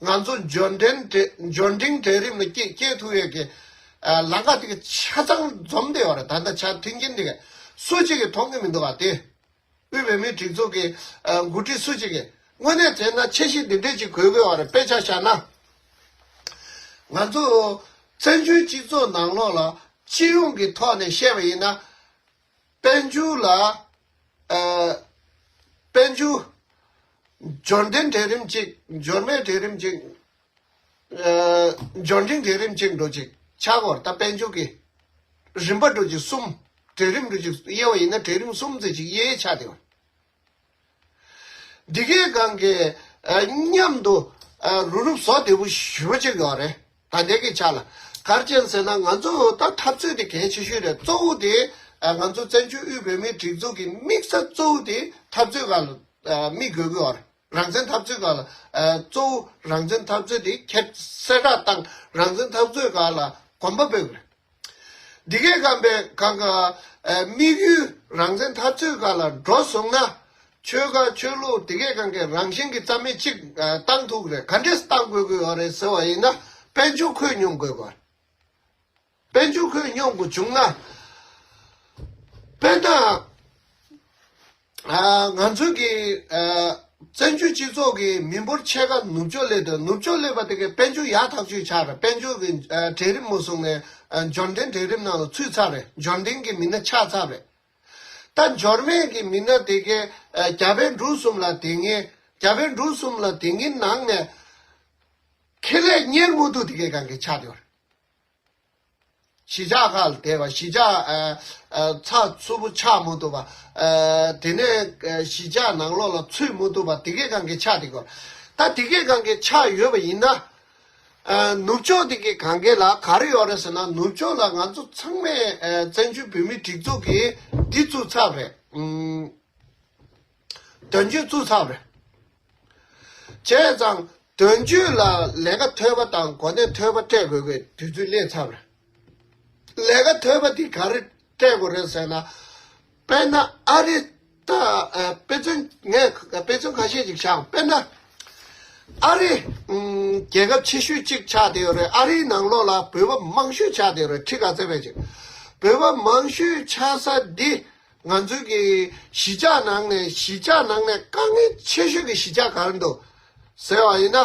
ང་ཚོ་འབྱོར་འབྲིང་གྲལ་འབྱོར་འབྲིང་གྲལ་རིམ་ལ་སྐྱེ་སྐྱེ་ཐུབ་ཡས་ཀྱི་ཨ་ལམ་ཁ་དེ་ག་ཆ་ཚང་འཛོམས་བསྡད་ཡོད་རེད། ད་ལྟ་ཆ་མཐུན་རྐྱེན་དེ་ག་སུ་གཅིག་གིས་མཐོང་གི་མི་འདུག་ག་དེ་དབུས་བོད་མིའི་སྒྲིག་འཛུགས་ཀྱི་ཨ་འགོ་ཁྲིད་སུ་གཅིག་གིས། དངོས་གནས་བྱས་ན་འཆར་གཞི་འདི་འདྲས་ཅིག་དགོས་ཀྱི་ཡོད་རེད། དཔེ་ཆ་བཞག་ན་ང་ཚོ་བཙན་བྱོལ་སྤྱི་ཚོགས་ནང་ལོགས་ལ་སྤྱི་ཡོངས་ཀྱི་ཐོག་ནས་བཤད་པ་ཡིན་ན། དཔལ་འབྱོར་ལ་ཨ་དཔལ་འབྱོར་འབྱོར་ལྡན་གྲལ་རིམ་གཅིག་འབྱོར་མེད་གྲལ་རིམ་གཅིག་ཨ་འབྱོར་འབྲིང་གྲལ་རིམ་གཅིག་འདྲ་བོ་ཅིག་ཆགས་ཀྱི་ཡོད་རེད། ད་དཔལ་འབྱོར་གྱི་རིམ་པ་འདྲ་བོ་ཅིག་གསུམ། གྲལ་རིམ་འདྲ་བོ་ཅིག་དབྱེ་བ་ཡིན་ན་གྲལ་རིམ་གསུམ་ཙམ་ཅིག་དབྱེ་ཆགས་བསྡད་ཡོད་རེད། འདི་གའི་སྒང་གི་ཨ་མཉམ་དུ་ཨ་རུབ་རུབ་བཟོ་བདེ་པོ་ཞེ་པོ་ཅིག་ཡོད་རེད། ད་ལྟའི་གི་ཆ་ལ་ག་རེ་བྱས་ཟེར་ན། ང་ཚོ་ད་འཐབ་རྩོད་དེ་གལ་ཆེ་ཤོས་རེད། གཙོ་བོ་དེ་ཨ་ང་ཚོ་བཙན་བྱོལ་དབུས་བོད་མིའི་སྒྲིག་འཛུགས་ཀྱི་དམིགས་ས་གཙོ་བོ་དེ་འཐབ་རྩོད་སྒང་ལ་ཨ་དམིགས་དགོས་ཀྱི་ཡོད་རེད། རང་བཙན་འཐབ་རྩོད་སྒང་ལ་ཨ་གཙོ་བོ་རང་བཙན་འཐབ་རྩོད་དེ་ཁྱེད་གསལ་བསྒྲགས་བཏང་། རང་བཙན་འཐབ་རྩོད་སྒང་ལ་གོམ་པ་སྤོས་དགོས་རེད། འདི་གའི་སྒང་པའི་སྒང་ག་ཨ་དམིགས་ཡུལ་རང་བཙན་འཐབ་རྩོད་སྒང་ལ་འགྲོ་སོང་ན། ཆོལ་ཁ་ཆོས་ལུགས་འདི་གའི་སྒང་གའི་རང་བཞིན་གྱི་རྩ་མེད་ཅིག་ཨ་བཏང་ཐུབ་ཀྱི་རེད། ག་འདྲས་བཏང་དགོས་ཀྱི་ཡོད་རེད་ཟེར་བ་ཡིན་ན། དཔལ་འབྱོར་ཁོད་སྙོམས་དགོས་ཀྱི་རེད། དཔལ་འབྱོར་ཁོད་སྙོམས་དགོས་བྱུང་ན། དཔེར་ན། ཨ་ང་ཚོ་གི་ཨ་བཙན་བྱོལ་སྤྱི་ཚོགས་ཀྱི་མི་འབོར་ཕྱེད་ཀ་ནུབ་ཕྱོགས་སླེབས་དུས། ནུབ་ཕྱོགས་སླེབས་པ་དེ་གའི་དཔལ་འབྱོར་ཡག་ཐག་ཆོད་ཆགས་རེད། དཔལ་འབྱོར་གྱི་ཨ་གྲལ་རིམ་མ་བཟུང་ནས་ཨ་འབྱོར་ལྡན་གྲལ་རིམ་ནང་ལ་ཚུད་ཚར་རེད། འབྱོར་ལྡན་གྱི་མི་སྣ་ཆགས་ཚར་རེད། ད་འབྱོར་མེད་ཀྱི་མི་སྣ་དེ་གའི་ཨ་རྒྱ་བལ་འབྲུག་གསུམ་ལ་དེ་སྔའི་རྒྱ་བལ་འབྲུག་གསུམ་ལ་དེ་སྔའི་ནང་ནས་ཁེ་ལས་གཉེར་མ་ཐུབ་དེ་གའི་སྒང་ག་ཆགས་ཡོད་རེད། གཞིས་ཆགས་ཁག་ལ་བསྡད་པ། གཞིས་ཆགས་ཨ་ཨ་ཚགས་ཚུད་པོ་ཆགས་མ་ཐུབ་པ། ཨ་དེ་ནས་ཨ་གཞིས་ཆགས་ནང་ལོགས་ལ་ཚུད་མ་ཐུབ་པ་དེ་གའི་སྒང་ག་ཆགས་བསྡད་ཀྱི་ཡོད། ད་དེ་གའི་སྒང་ག་ཆགས་ཡོད་པ་ཡིན་ན། ཨ་ནུབ་ཕྱོགས་དེ་གའི་སྒང་ག་ལ་ག་རེ་ཡོད་རེད་ཟེར་ན། ནུབ་ཕྱོགས་ལ་ང་ཚོ་ཚང་མས་ཨ་བཙན་བྱོལ་བོད་མིའི་སྒྲིག་འཛུགས་ཀྱིས་འདི་བཙུགས་ཚར་རེད། ཨུམ། དོན་གཅོད་བཙུགས་ཚར་རེད། བྱས་ཙང་། དོན་གཅོད་ལ་ལས་ཀ་ཐོལ་པ་དང་གོ་གནས་ཐོལ་པ་སྤྲད་དགོས་པའི་དུས་ཚོད་སླེབས་ཚར་བ་རེད། ལས་ཀ་ཐོལ་པ་དེ་ག་རེ་སྤྲད་དགོས་རེད་ཟེར་ན། དཔེར་ན་ཨ་རི་ད་ཨ་དཔེ་མཚོན་ངས་དཔེ་མཚོན་ཁ་ཤས་ཅིག་བཞག་དཔེར་ན་ཨ་རི་ཨམ་རྒྱལ་ཁབ་ཆེ་ཤོས་གཅིག་ཆགས་བསྡད་ཡོད་རེད། ཨ་རིའི་ནང་ལོགས་ལ་བོད་པ་མང་ཤོས་ཆགས་བསྡད་ཡོད་རེད། ཁྲི་ག་ཚད་བས་ཅིག་བོད་པ་མང་ཤོས་ཆགས་ས་འདི་ང་ཚོའི་གི་གཞིས་ཆགས་ནང་ནས་གཞིས་ཆགས་ནང་ནས་དཀའ་ངལ་ཆེ་ཤོས་ཀྱི་གཞིས་ཆགས་ག་རེ་འདུག་ཟེར་བ་ཡིན་ན།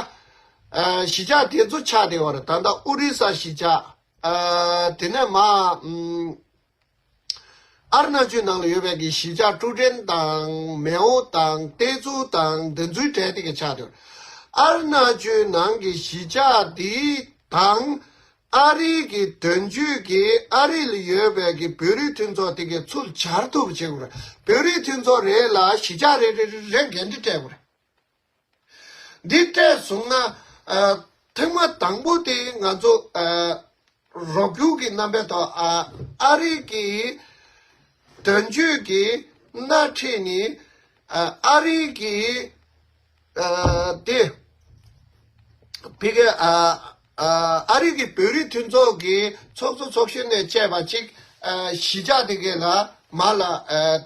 ཨ་གཞིས་ཆགས་དེ་ཚོ་ཆགས་བསྡད་ཡོད་རེད། ད་ལྟ་ཨོ་རི་ས་གཞིས་ཆགས། ཨ་དེ་ནས་མ་ཨམ། ཨ་རུ་ན་ཅལ་ནང་ལ་ཡོད་པའི་གི་གཞིས་ཆགས་ཀྲུའུ་ཀྲེན་དང་མེའོ་དང་ཏེ་ཙུའུ་དང་དེ་ཚོའི་གྲས་དེ་གི་ཆགས་འདུག་ཨ་རུ་ན་ཅལ་ནང་གི་གཞིས་ཆགས་དེ་དང་ཨ་རིའི་གི་དོན་གཅོད་ཀྱི་ཨ་རི་ལ་ཡོད་པའི་གི་བོད་རིགས་མཐུན་ཚོགས་དེ་གི་ཚུར་སྦྱར་ཐུབ་པ་བྱེད་དགོས་རེད། བོད་རིགས་མཐུན་ཚོགས་རེ་ལ་གཞིས་ཆགས་རེ་རེ་རེ་རེ་འགན་འཁྲི་སྤྲད་དགོས་རེད། འདི་སྤྲད་སོང་ན། ཨ་ཐེངས་མ་དང་པོ་དེ་ང་ཚོ་ཨ་རོགས་སྐྱོར་གྱི་རྣམ་པའི་ཐོག་ཨ་ཨ་རི་གི་དོན་གཅོད་ཀྱི་སྣེ་ཁྲིད་ནས་ཨ་ཨ་རི་གི་ཨ་དེ་ཕ་གི་ཨ་ཨ་ཨ་རི་གི་བོད་རིགས་མཐུན་ཚོགས་ཀྱི་ཚོགས་གཙོ་ཚོགས་གཞོན་ནས་བཅས་པ་གཅིག་ཨ་གཞིས་ཆགས་དེ་གའི་ལ་མ་ལ་ཨ་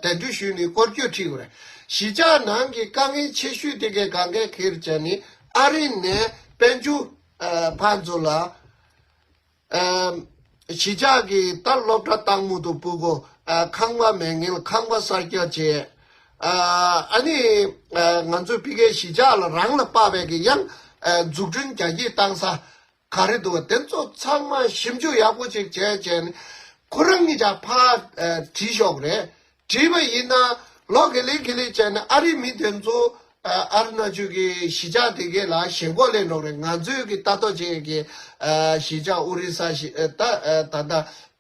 གདན་འདྲེན་ཞུས་ནས་སྐོར་སྐྱོད་ཁྲིད་དགོས་རེད། གཞིས་ཆགས་ནང་གི་དཀའ་ངལ་ཆེ་ཤོས་དེ་གའི་གང་གའི་ཁེར་བྱས་ནས་ཨ་རི་ནས་དཔལ་འབྱོར་ཨ་ཕར་ཚུར་ལ་ཨ་གཞིས་ཆགས་ཀྱི་ད་སློབ་གྲྭ་བཏང་མུ་མཐུད་ཕྲུ་གུ་ཨ་ཁང་པ་མེད་མཁན་ཁང་པ་གསར་རྒྱག་བྱས། ཨ་ཨ་ནི་ཨ་ང་ཚོའི་ཕ་གིའི་གཞིས་ཆགས་ལ་རང་ལ་དཔག་པའི་གི་ཡང་ཨ་འཛུགས་སྐྲུན་རྒྱ་སྐྱེད་བཏང་ས་ག་རེ་འདུག་བ་དེ་ཚོ་ཚང་མ་ཞིབ་འཇུག་ཡག་པོ་ཅིག་བྱས་བྱས་ནས་ཁོ་རང་གཉིས་ཀྱང་ཕར་ཨ་བྲིས་ཞོག་རེད། བྲིས་པ་ཡིན་ན་ལོ་ག་ལེ་ག་ལེ་བྱས་ནས་ཨ་རིའི་མི་དེ་ཚོ་ཨ་ཨ་རུ་ན་ཅལ་གྱི་གཞིས་ཆགས་དེ་གའི་ལ་ཞེན་ཁོག་སླེབས་འགྲོ་རེད། ང་ཚོའི་གི་ལྟ་རྟོག་བྱེད་ཀྱི་ཨ་གཞིས་ཆགས་ཨོ་རི་ས་གཞིས་ཨ་ད་ཨ་ད་ལྟ་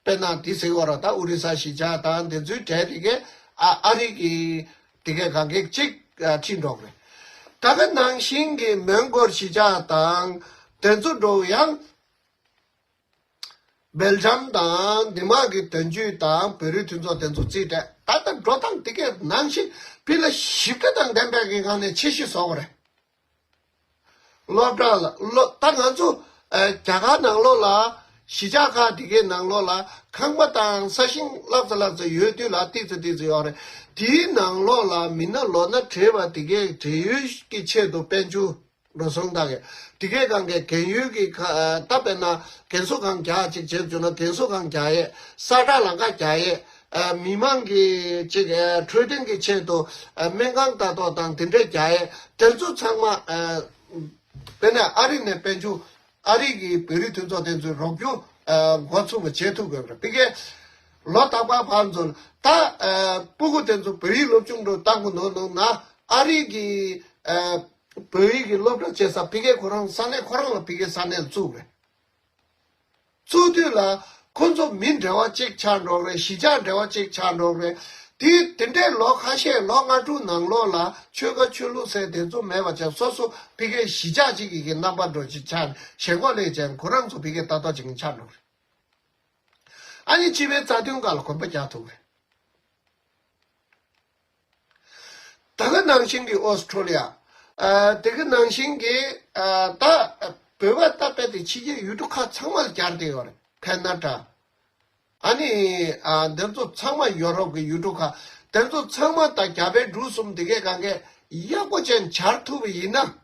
དཔེར་ན་དེ་ཟེར་བ་ར་ད་ཨོ་རི་ས་གཞིས་ཆགས་དང་དེ་ཚོའི་གྲས་དེ་གའི་ཨ་ཨ་རི་གི་དེ་གའི་གང་གའི་གཅིག་ཨ་ཁྲིད་འགྲོ་རེད། ད་ག་ནང་བཞིན་གྱི་མོན་གྷོར་གཞིས་ཆགས་དང་དེ་ཚོ་འགྲོ་ཡང་། སྦེལ་ཇམ་དང་འདི་མ་གི་དོན་གཅོད་དང་བོད་རིགས་མཐུན་ཚོགས་དེ་ཚོ་རྩིས་སྤྲད་ད་ལྟ་འགྲོ་སྟངས་དེ་གའི་ནང་བཞིན་ཕི་ལ་ཞིབ་ཕྲ་དང་ལྡན་པའི་གི་ངང་ནས་ཆེ་བཞི་བཟོ་བ་རེད། སློབ་གྲྭ་ལ་སློ་ད་ང་ཚོ་ཨ་རྒྱ་གར་ནང་ལོགས་ལ་གཞིས་ཆགས་ཁག་དེ་གའི་ནང་ལོགས་ལ་ཁང་པ་དང་ས་ཞིང་ལྷག་ཙམ་ལྷག་ཙམ་ཡོད་དུས་ལ་ཏིག་ཙམ་ཏིག་ཙམ་ཡོད་རེད། དེའི་ནང་ལོགས་ལ་མི་སྣ་ལོ་ན་བགྲེས་པ་དེ་གའི་བགྲེས་ཡོལ་གྱི་ཆེད་དུ་དཔལ་འབྱོར། འགྲོ་སོང་བཏང་གི་དེ་གའི་སྒང་གའི་རྒན་ཡོལ་གྱི་ཁ་ད་དཔེར་ན་རྒན་གསོ་ཁང་རྒྱག་ཅིག་བྱེད་བཅུག་ན་རྒན་གསོ་ཁང་རྒྱག་ཡས་ས་ཁྲ་ལམ་ཁ་རྒྱག་ཡས་མི་མང་གི་ཅིག་འཕྲོད་བསྟེན་གྱི་ཆེད་དུ་སྨན་ཁང་ལྟ་རྟོག་དང་དེ་འདྲས་རྒྱག་ཡས་དེ་ཚོ་ཚང་མ་དཔེར་ན་ཨ་རི་ནས་དཔལ་འབྱོར་ཨ་རི་གི་བོད་རིགས་མཐུན་ཚོགས་དེ་ཚོའི་རོགས་སྐྱོར་འགོ་ཚུགས་པ་བྱེད་ཐུབ་དགོས་པ་རེད། ཕ་གིའི་ལོ་རྟག་པར་ཕར་ཚུར་ད་སྤུ་གུ་དེ་ཚོ་བོད་ཡིག་སློབ་སྦྱོང་འགྲོ་བཏང་གི་འདུག་འདུག་ན་ཨ་རི་གི་བོད་ཡིག་གི་སློབ་གྲྭ་བྱེད་ས་ཕ་གིའི་ཁོ་རང་ས་གནས་ཁོ་རང་ལ་ཕ་གིའི་ས་གནས་བཙུགས་རེད། བཙུགས་དུས་ལ་ཁོ་ཚོ་མི་འབྲེལ་བ་གཅིག་ཆགས་འགྲོ་རེད། གཞིས་ཆགས་འབྲེལ་བ་གཅིག་ཆགས་འགྲོ་རེད། དེ་དེ་འདྲའི་ལོ་ཁ་ཤས་ལོ་ལྔ་དྲུག་ནང་ལོགས་ལ་ཆོལ་ཁ་ཆོས་ལུགས་ཟེར་དེ་ཚོ་མེད་པ་བྱས་སོ་སོ་ཕ་གིའི་གཞིས་ཆགས་གཅིག་གི་གི་རྣམ་པ་འགྲོ་གཅིག་ཆགས་ཞེན་ཁོག་ལས་ཀྱང་ཁོ་རང་ཚོ་ཕ་གིའི་ལྟ་རྟོག་བྱེད་མཁན་ཆགས་འགྲོ་རེད། ཨ་ནི་སྤྱི་པའི་རྩ་དོན་སྒང་ལ་གོམ་པ་རྒྱག་ཐུབ་རེད། ད་ག་ནང་བཞིན་གྱི་ཨོ་སི་ཁྲོ་ལི་ཡ། ཨ་དེ་ག་ནང་བཞིན་གྱི་ཨ་ད་བོད་པ་ད་དཔེ་དེ་ཕྱི་རྒྱལ་ཡུལ་གྲུ་ཁག་ཚང་མ་ལ་གྱར་བསྡད་ཡོད་རེད། ཁེ་ན་ཌ། ཨ་ནི་ཨ་འདི་ཚོ་ཚང་མ་ཡོ་རོབ་ཀྱི་ཡུལ་གྲུ་ཁག་དེ་ཚོ་ཚང་མ་ད་རྒྱ་བལ་འབྲུག་གསུམ་དེ་གའི་སྒང་གའི་ཡག་པོ་ཅན་སྦྱར་ཐུབ་པ་ཡིན་ན།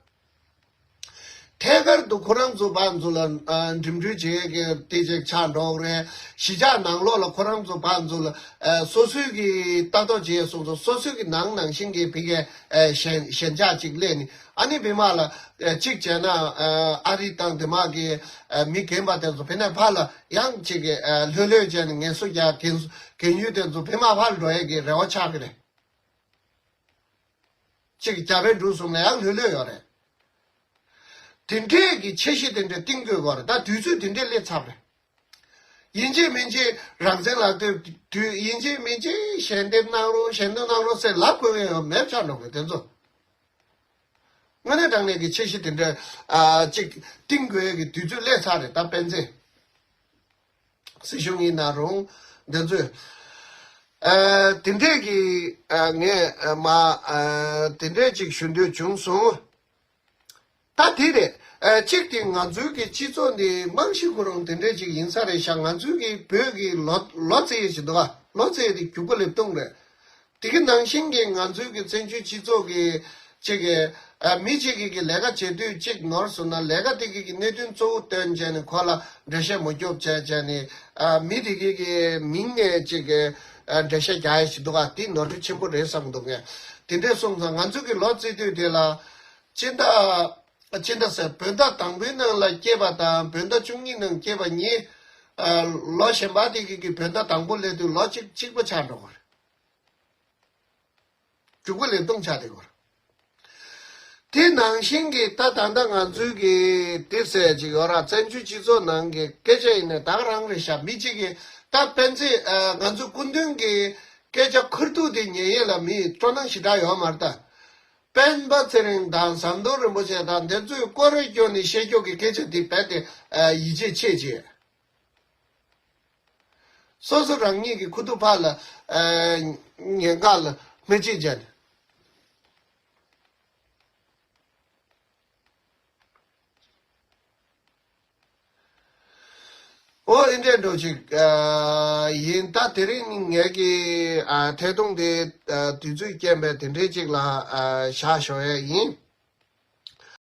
ཐད་ཀར་དུ་ཁོ་རང་ཚོ་ཕར་ཚུར་ལ་ཨ་འགྲིམ་འགྲུལ་བྱེད་ཀྱི་དེ་ཅིག་ཆགས་འགྲོ་གི་རེད། གཞིས་ཆགས་ནང་ལོགས་ལ་ཁོ་རང་ཚོ་ཕར་ཚུར་ལ་ཨ་སོ་སོའི་གི་ལྟ་རྟོག་བྱེད་སོང་ཙང་སོ་སོའི་གི་ནང་ནང་བཞིན་གྱི་ཕ་གིའི་ཨ་ཞེན་ཞེན་ཆགས་ཅིག་སླེབས་ནས་ཨ་ནི་ཕ་མ་ལ་ཨ་གཅིག་བྱས་ན་ཨ་ཨ་རི་དང་དེ་མ་གི་ཨ་མི་རྒན་པ་དེ་ཚོ་ཕ་ནས་ཕར་ལ་ཡང་ཅིག་གི་ཨ་ལྷོད་ལྷོད་བྱས་ནས་ངལ་གསོ་རྒྱག་རྒན་རྒན་ཡོལ་དེ་ཚོ་ཕ་མ་ཕར་འགྲོ་ཡས་ཀྱི་རེ་བ་ཆགས་ཀྱི་རེད། གཅིག་རྒྱ་བལ་འབྲུག་གསུམ་ལ་ཡང་ལྷོད་ལྷོད་ཡོད་རེད། དེ་འདྲས་ཀྱི་འཆར་གཞི་དེ་འདྲས་བཏིང་དགོས་ཀྱི་རེད། ད་དུས་ཚོད་དེ་འདྲས་སླེབས་ཚར་རེད། ཡིན་གཅིག་མིན་གཅིག་རང་བཙན་ལག་དེབ་དུས་ཡིན་གཅིག་མིན་གཅིག་ཞལ་འདེབས་གནང་རོགས་ཞལ་འདེབས་གནང་རོགས་ཟེར་ལབ་དགོས་ཡོད་མེད་ཆགས་འགྲོ་གི་དེ་ཚོ། དངོས་གནས་དྲང་གནས་ཀྱི་འཆར་གཞི་དེ་འདྲས་ཨ་གཅིག་བཏིང་དགོས་ཀྱི་དུས་ཚོད་སླེབས་ཚར་རེད་ད་སྤེན་ཚེ། སྲིད་གཞུང་ཡིན་ན་རུང་འདི་ཚོས་ཨ་དེ་འདྲས་ཀྱི་ཨ་ངས་ཨ་མ་ཨ་དེ་འདྲས་ཅིག་ཞུ་འདོད་བྱུང་སོང་། ད་དེ་རེད། ཨ་གཅིག་དེ་ང་ཚོའི་གི་སྤྱི་ཚོགས་འདི་རྨང་གཞི་ཁོ་རང་དེ་འདྲས་ཅིག་ཡིན་ས་རེད་ཤག་ང་ཚོའི་གི་བོད་ཀྱི་ལོ་ལོ་ཙཱ་ཡི་ཞིག་འདུག་ག་ལོ་ཙཱ་ཡི་དེ་རྒྱུག་པ་ལེབ་སྟོང་རེད། དེ་གི་ནང་བཞིན་གྱི་ང་ཚོའི་གི་བཙན་བྱོལ་སྤྱི་ཚོགས་ཀྱི་གཅིག་གི་ཨ་མི་གཅིག་གིས་གི་ལས་ཀ་བྱེད་དུས་གཅིག་ནོར་སོང་ན་ལས་ཀ་དེ་གི་གི་གནད་དོན་གཙོ་བོ་བཏོན་བྱས་ནས་ཁོ་ལ་འགྲེལ་བཤད་མ་རྒྱོབ་བྱས་བྱས་ནས་ཨ་མི་དེ་གི་གི་མིང་ནས་གཅིག་གི་ཨ་འགྲེལ་བཤད་རྒྱག་ཡ་ཞིག་འདུག་ག་དེ་ནོར་འཁྲུལ་ཆེན་པོ་རེད་བསམ་འདུག་ངས། དེ་འདྲས་སོང་ཙང་ང་ཚོ་གི་ལོ་རྩིས་དུས་དེ་ལ་སྤྱི་ཟླ་སྤྱི་ཟླ་ཟེར་བོད་ཟླ་དང་པོའི་ནང་ལ་སྐྱེས་པ་དང་བོད་ཟླ་བཅུ་གཉིས་ནང་སྐྱེས་པ་གཉིས་ཨ་ལོ་གཞན་པ་དེ་གི་གི་བོད་ཟླ་དང་པོ་སླེབས་དུས་ལོ་གཅིག་གཅིག་པ་ཆགས་འགྲོ་གི་རེད། རྒྱུག་པ་ལེབ་སྟོང་ཆགས་བསྡད་ཡོད། དེ་ནང་བཞིན་གྱི་ད་ད་ལྟ་ང་ཚོའི་གི་དེ་ཟེར་ཅིག་ཡོད་ར། བཙན་བྱོལ་སྤྱི་ཚོགས་ནང་གི་སྐད་ཆ་ཡིན་ན་ད་ག་རང་རེད་ཤག་མི་གཅིག་གིས་ད་སྤེན་ཚེ་ཨ་ང་ཚོ་སྐུ་མདུན་གྱི་སྐད་ཆ་ཁུར་ཐུག་དེ་ཉན་ཡས་ལ་མི་སྤྲོ་སྣང་ཞེ་དྲག་ཡོད་མ་རེད་ད། སྤེན་པ་ཚེ་རིང་དང་ཟམ་གདོང་རིན་པོ་ཆེ་དང་དེ་ཚོས་སྐོར་ར་སྐྱོར་ནས་བཤད་ཀྱོག་གི་སྐད་ཆ་དེ་རྦད་དེ་ཨ་ཡིད་ཆེས་ཆེ་བྱས། སོ་སོ་རང་ཉིད་ཀྱི་ཁུ་ཐུག་ཕར་ལ་ཨ་ཉེན་ཁ་ལ་མི་གཅིག་བྱས་ནས། ཨོ་ཨིན་དྲན་འགྲོ་ཅིག་ཨ་ཡིན། ད་དེ་རིང་ངས་ཀྱི་ཨ་ཐད་གཏོང་དེ་ཨ་དུས་ཚོད་རྐྱེན་པས་དེ་འདྲའི་ཅིག་ལ་ཨ་བཞག་ཞོག་ཡས་ཡིན།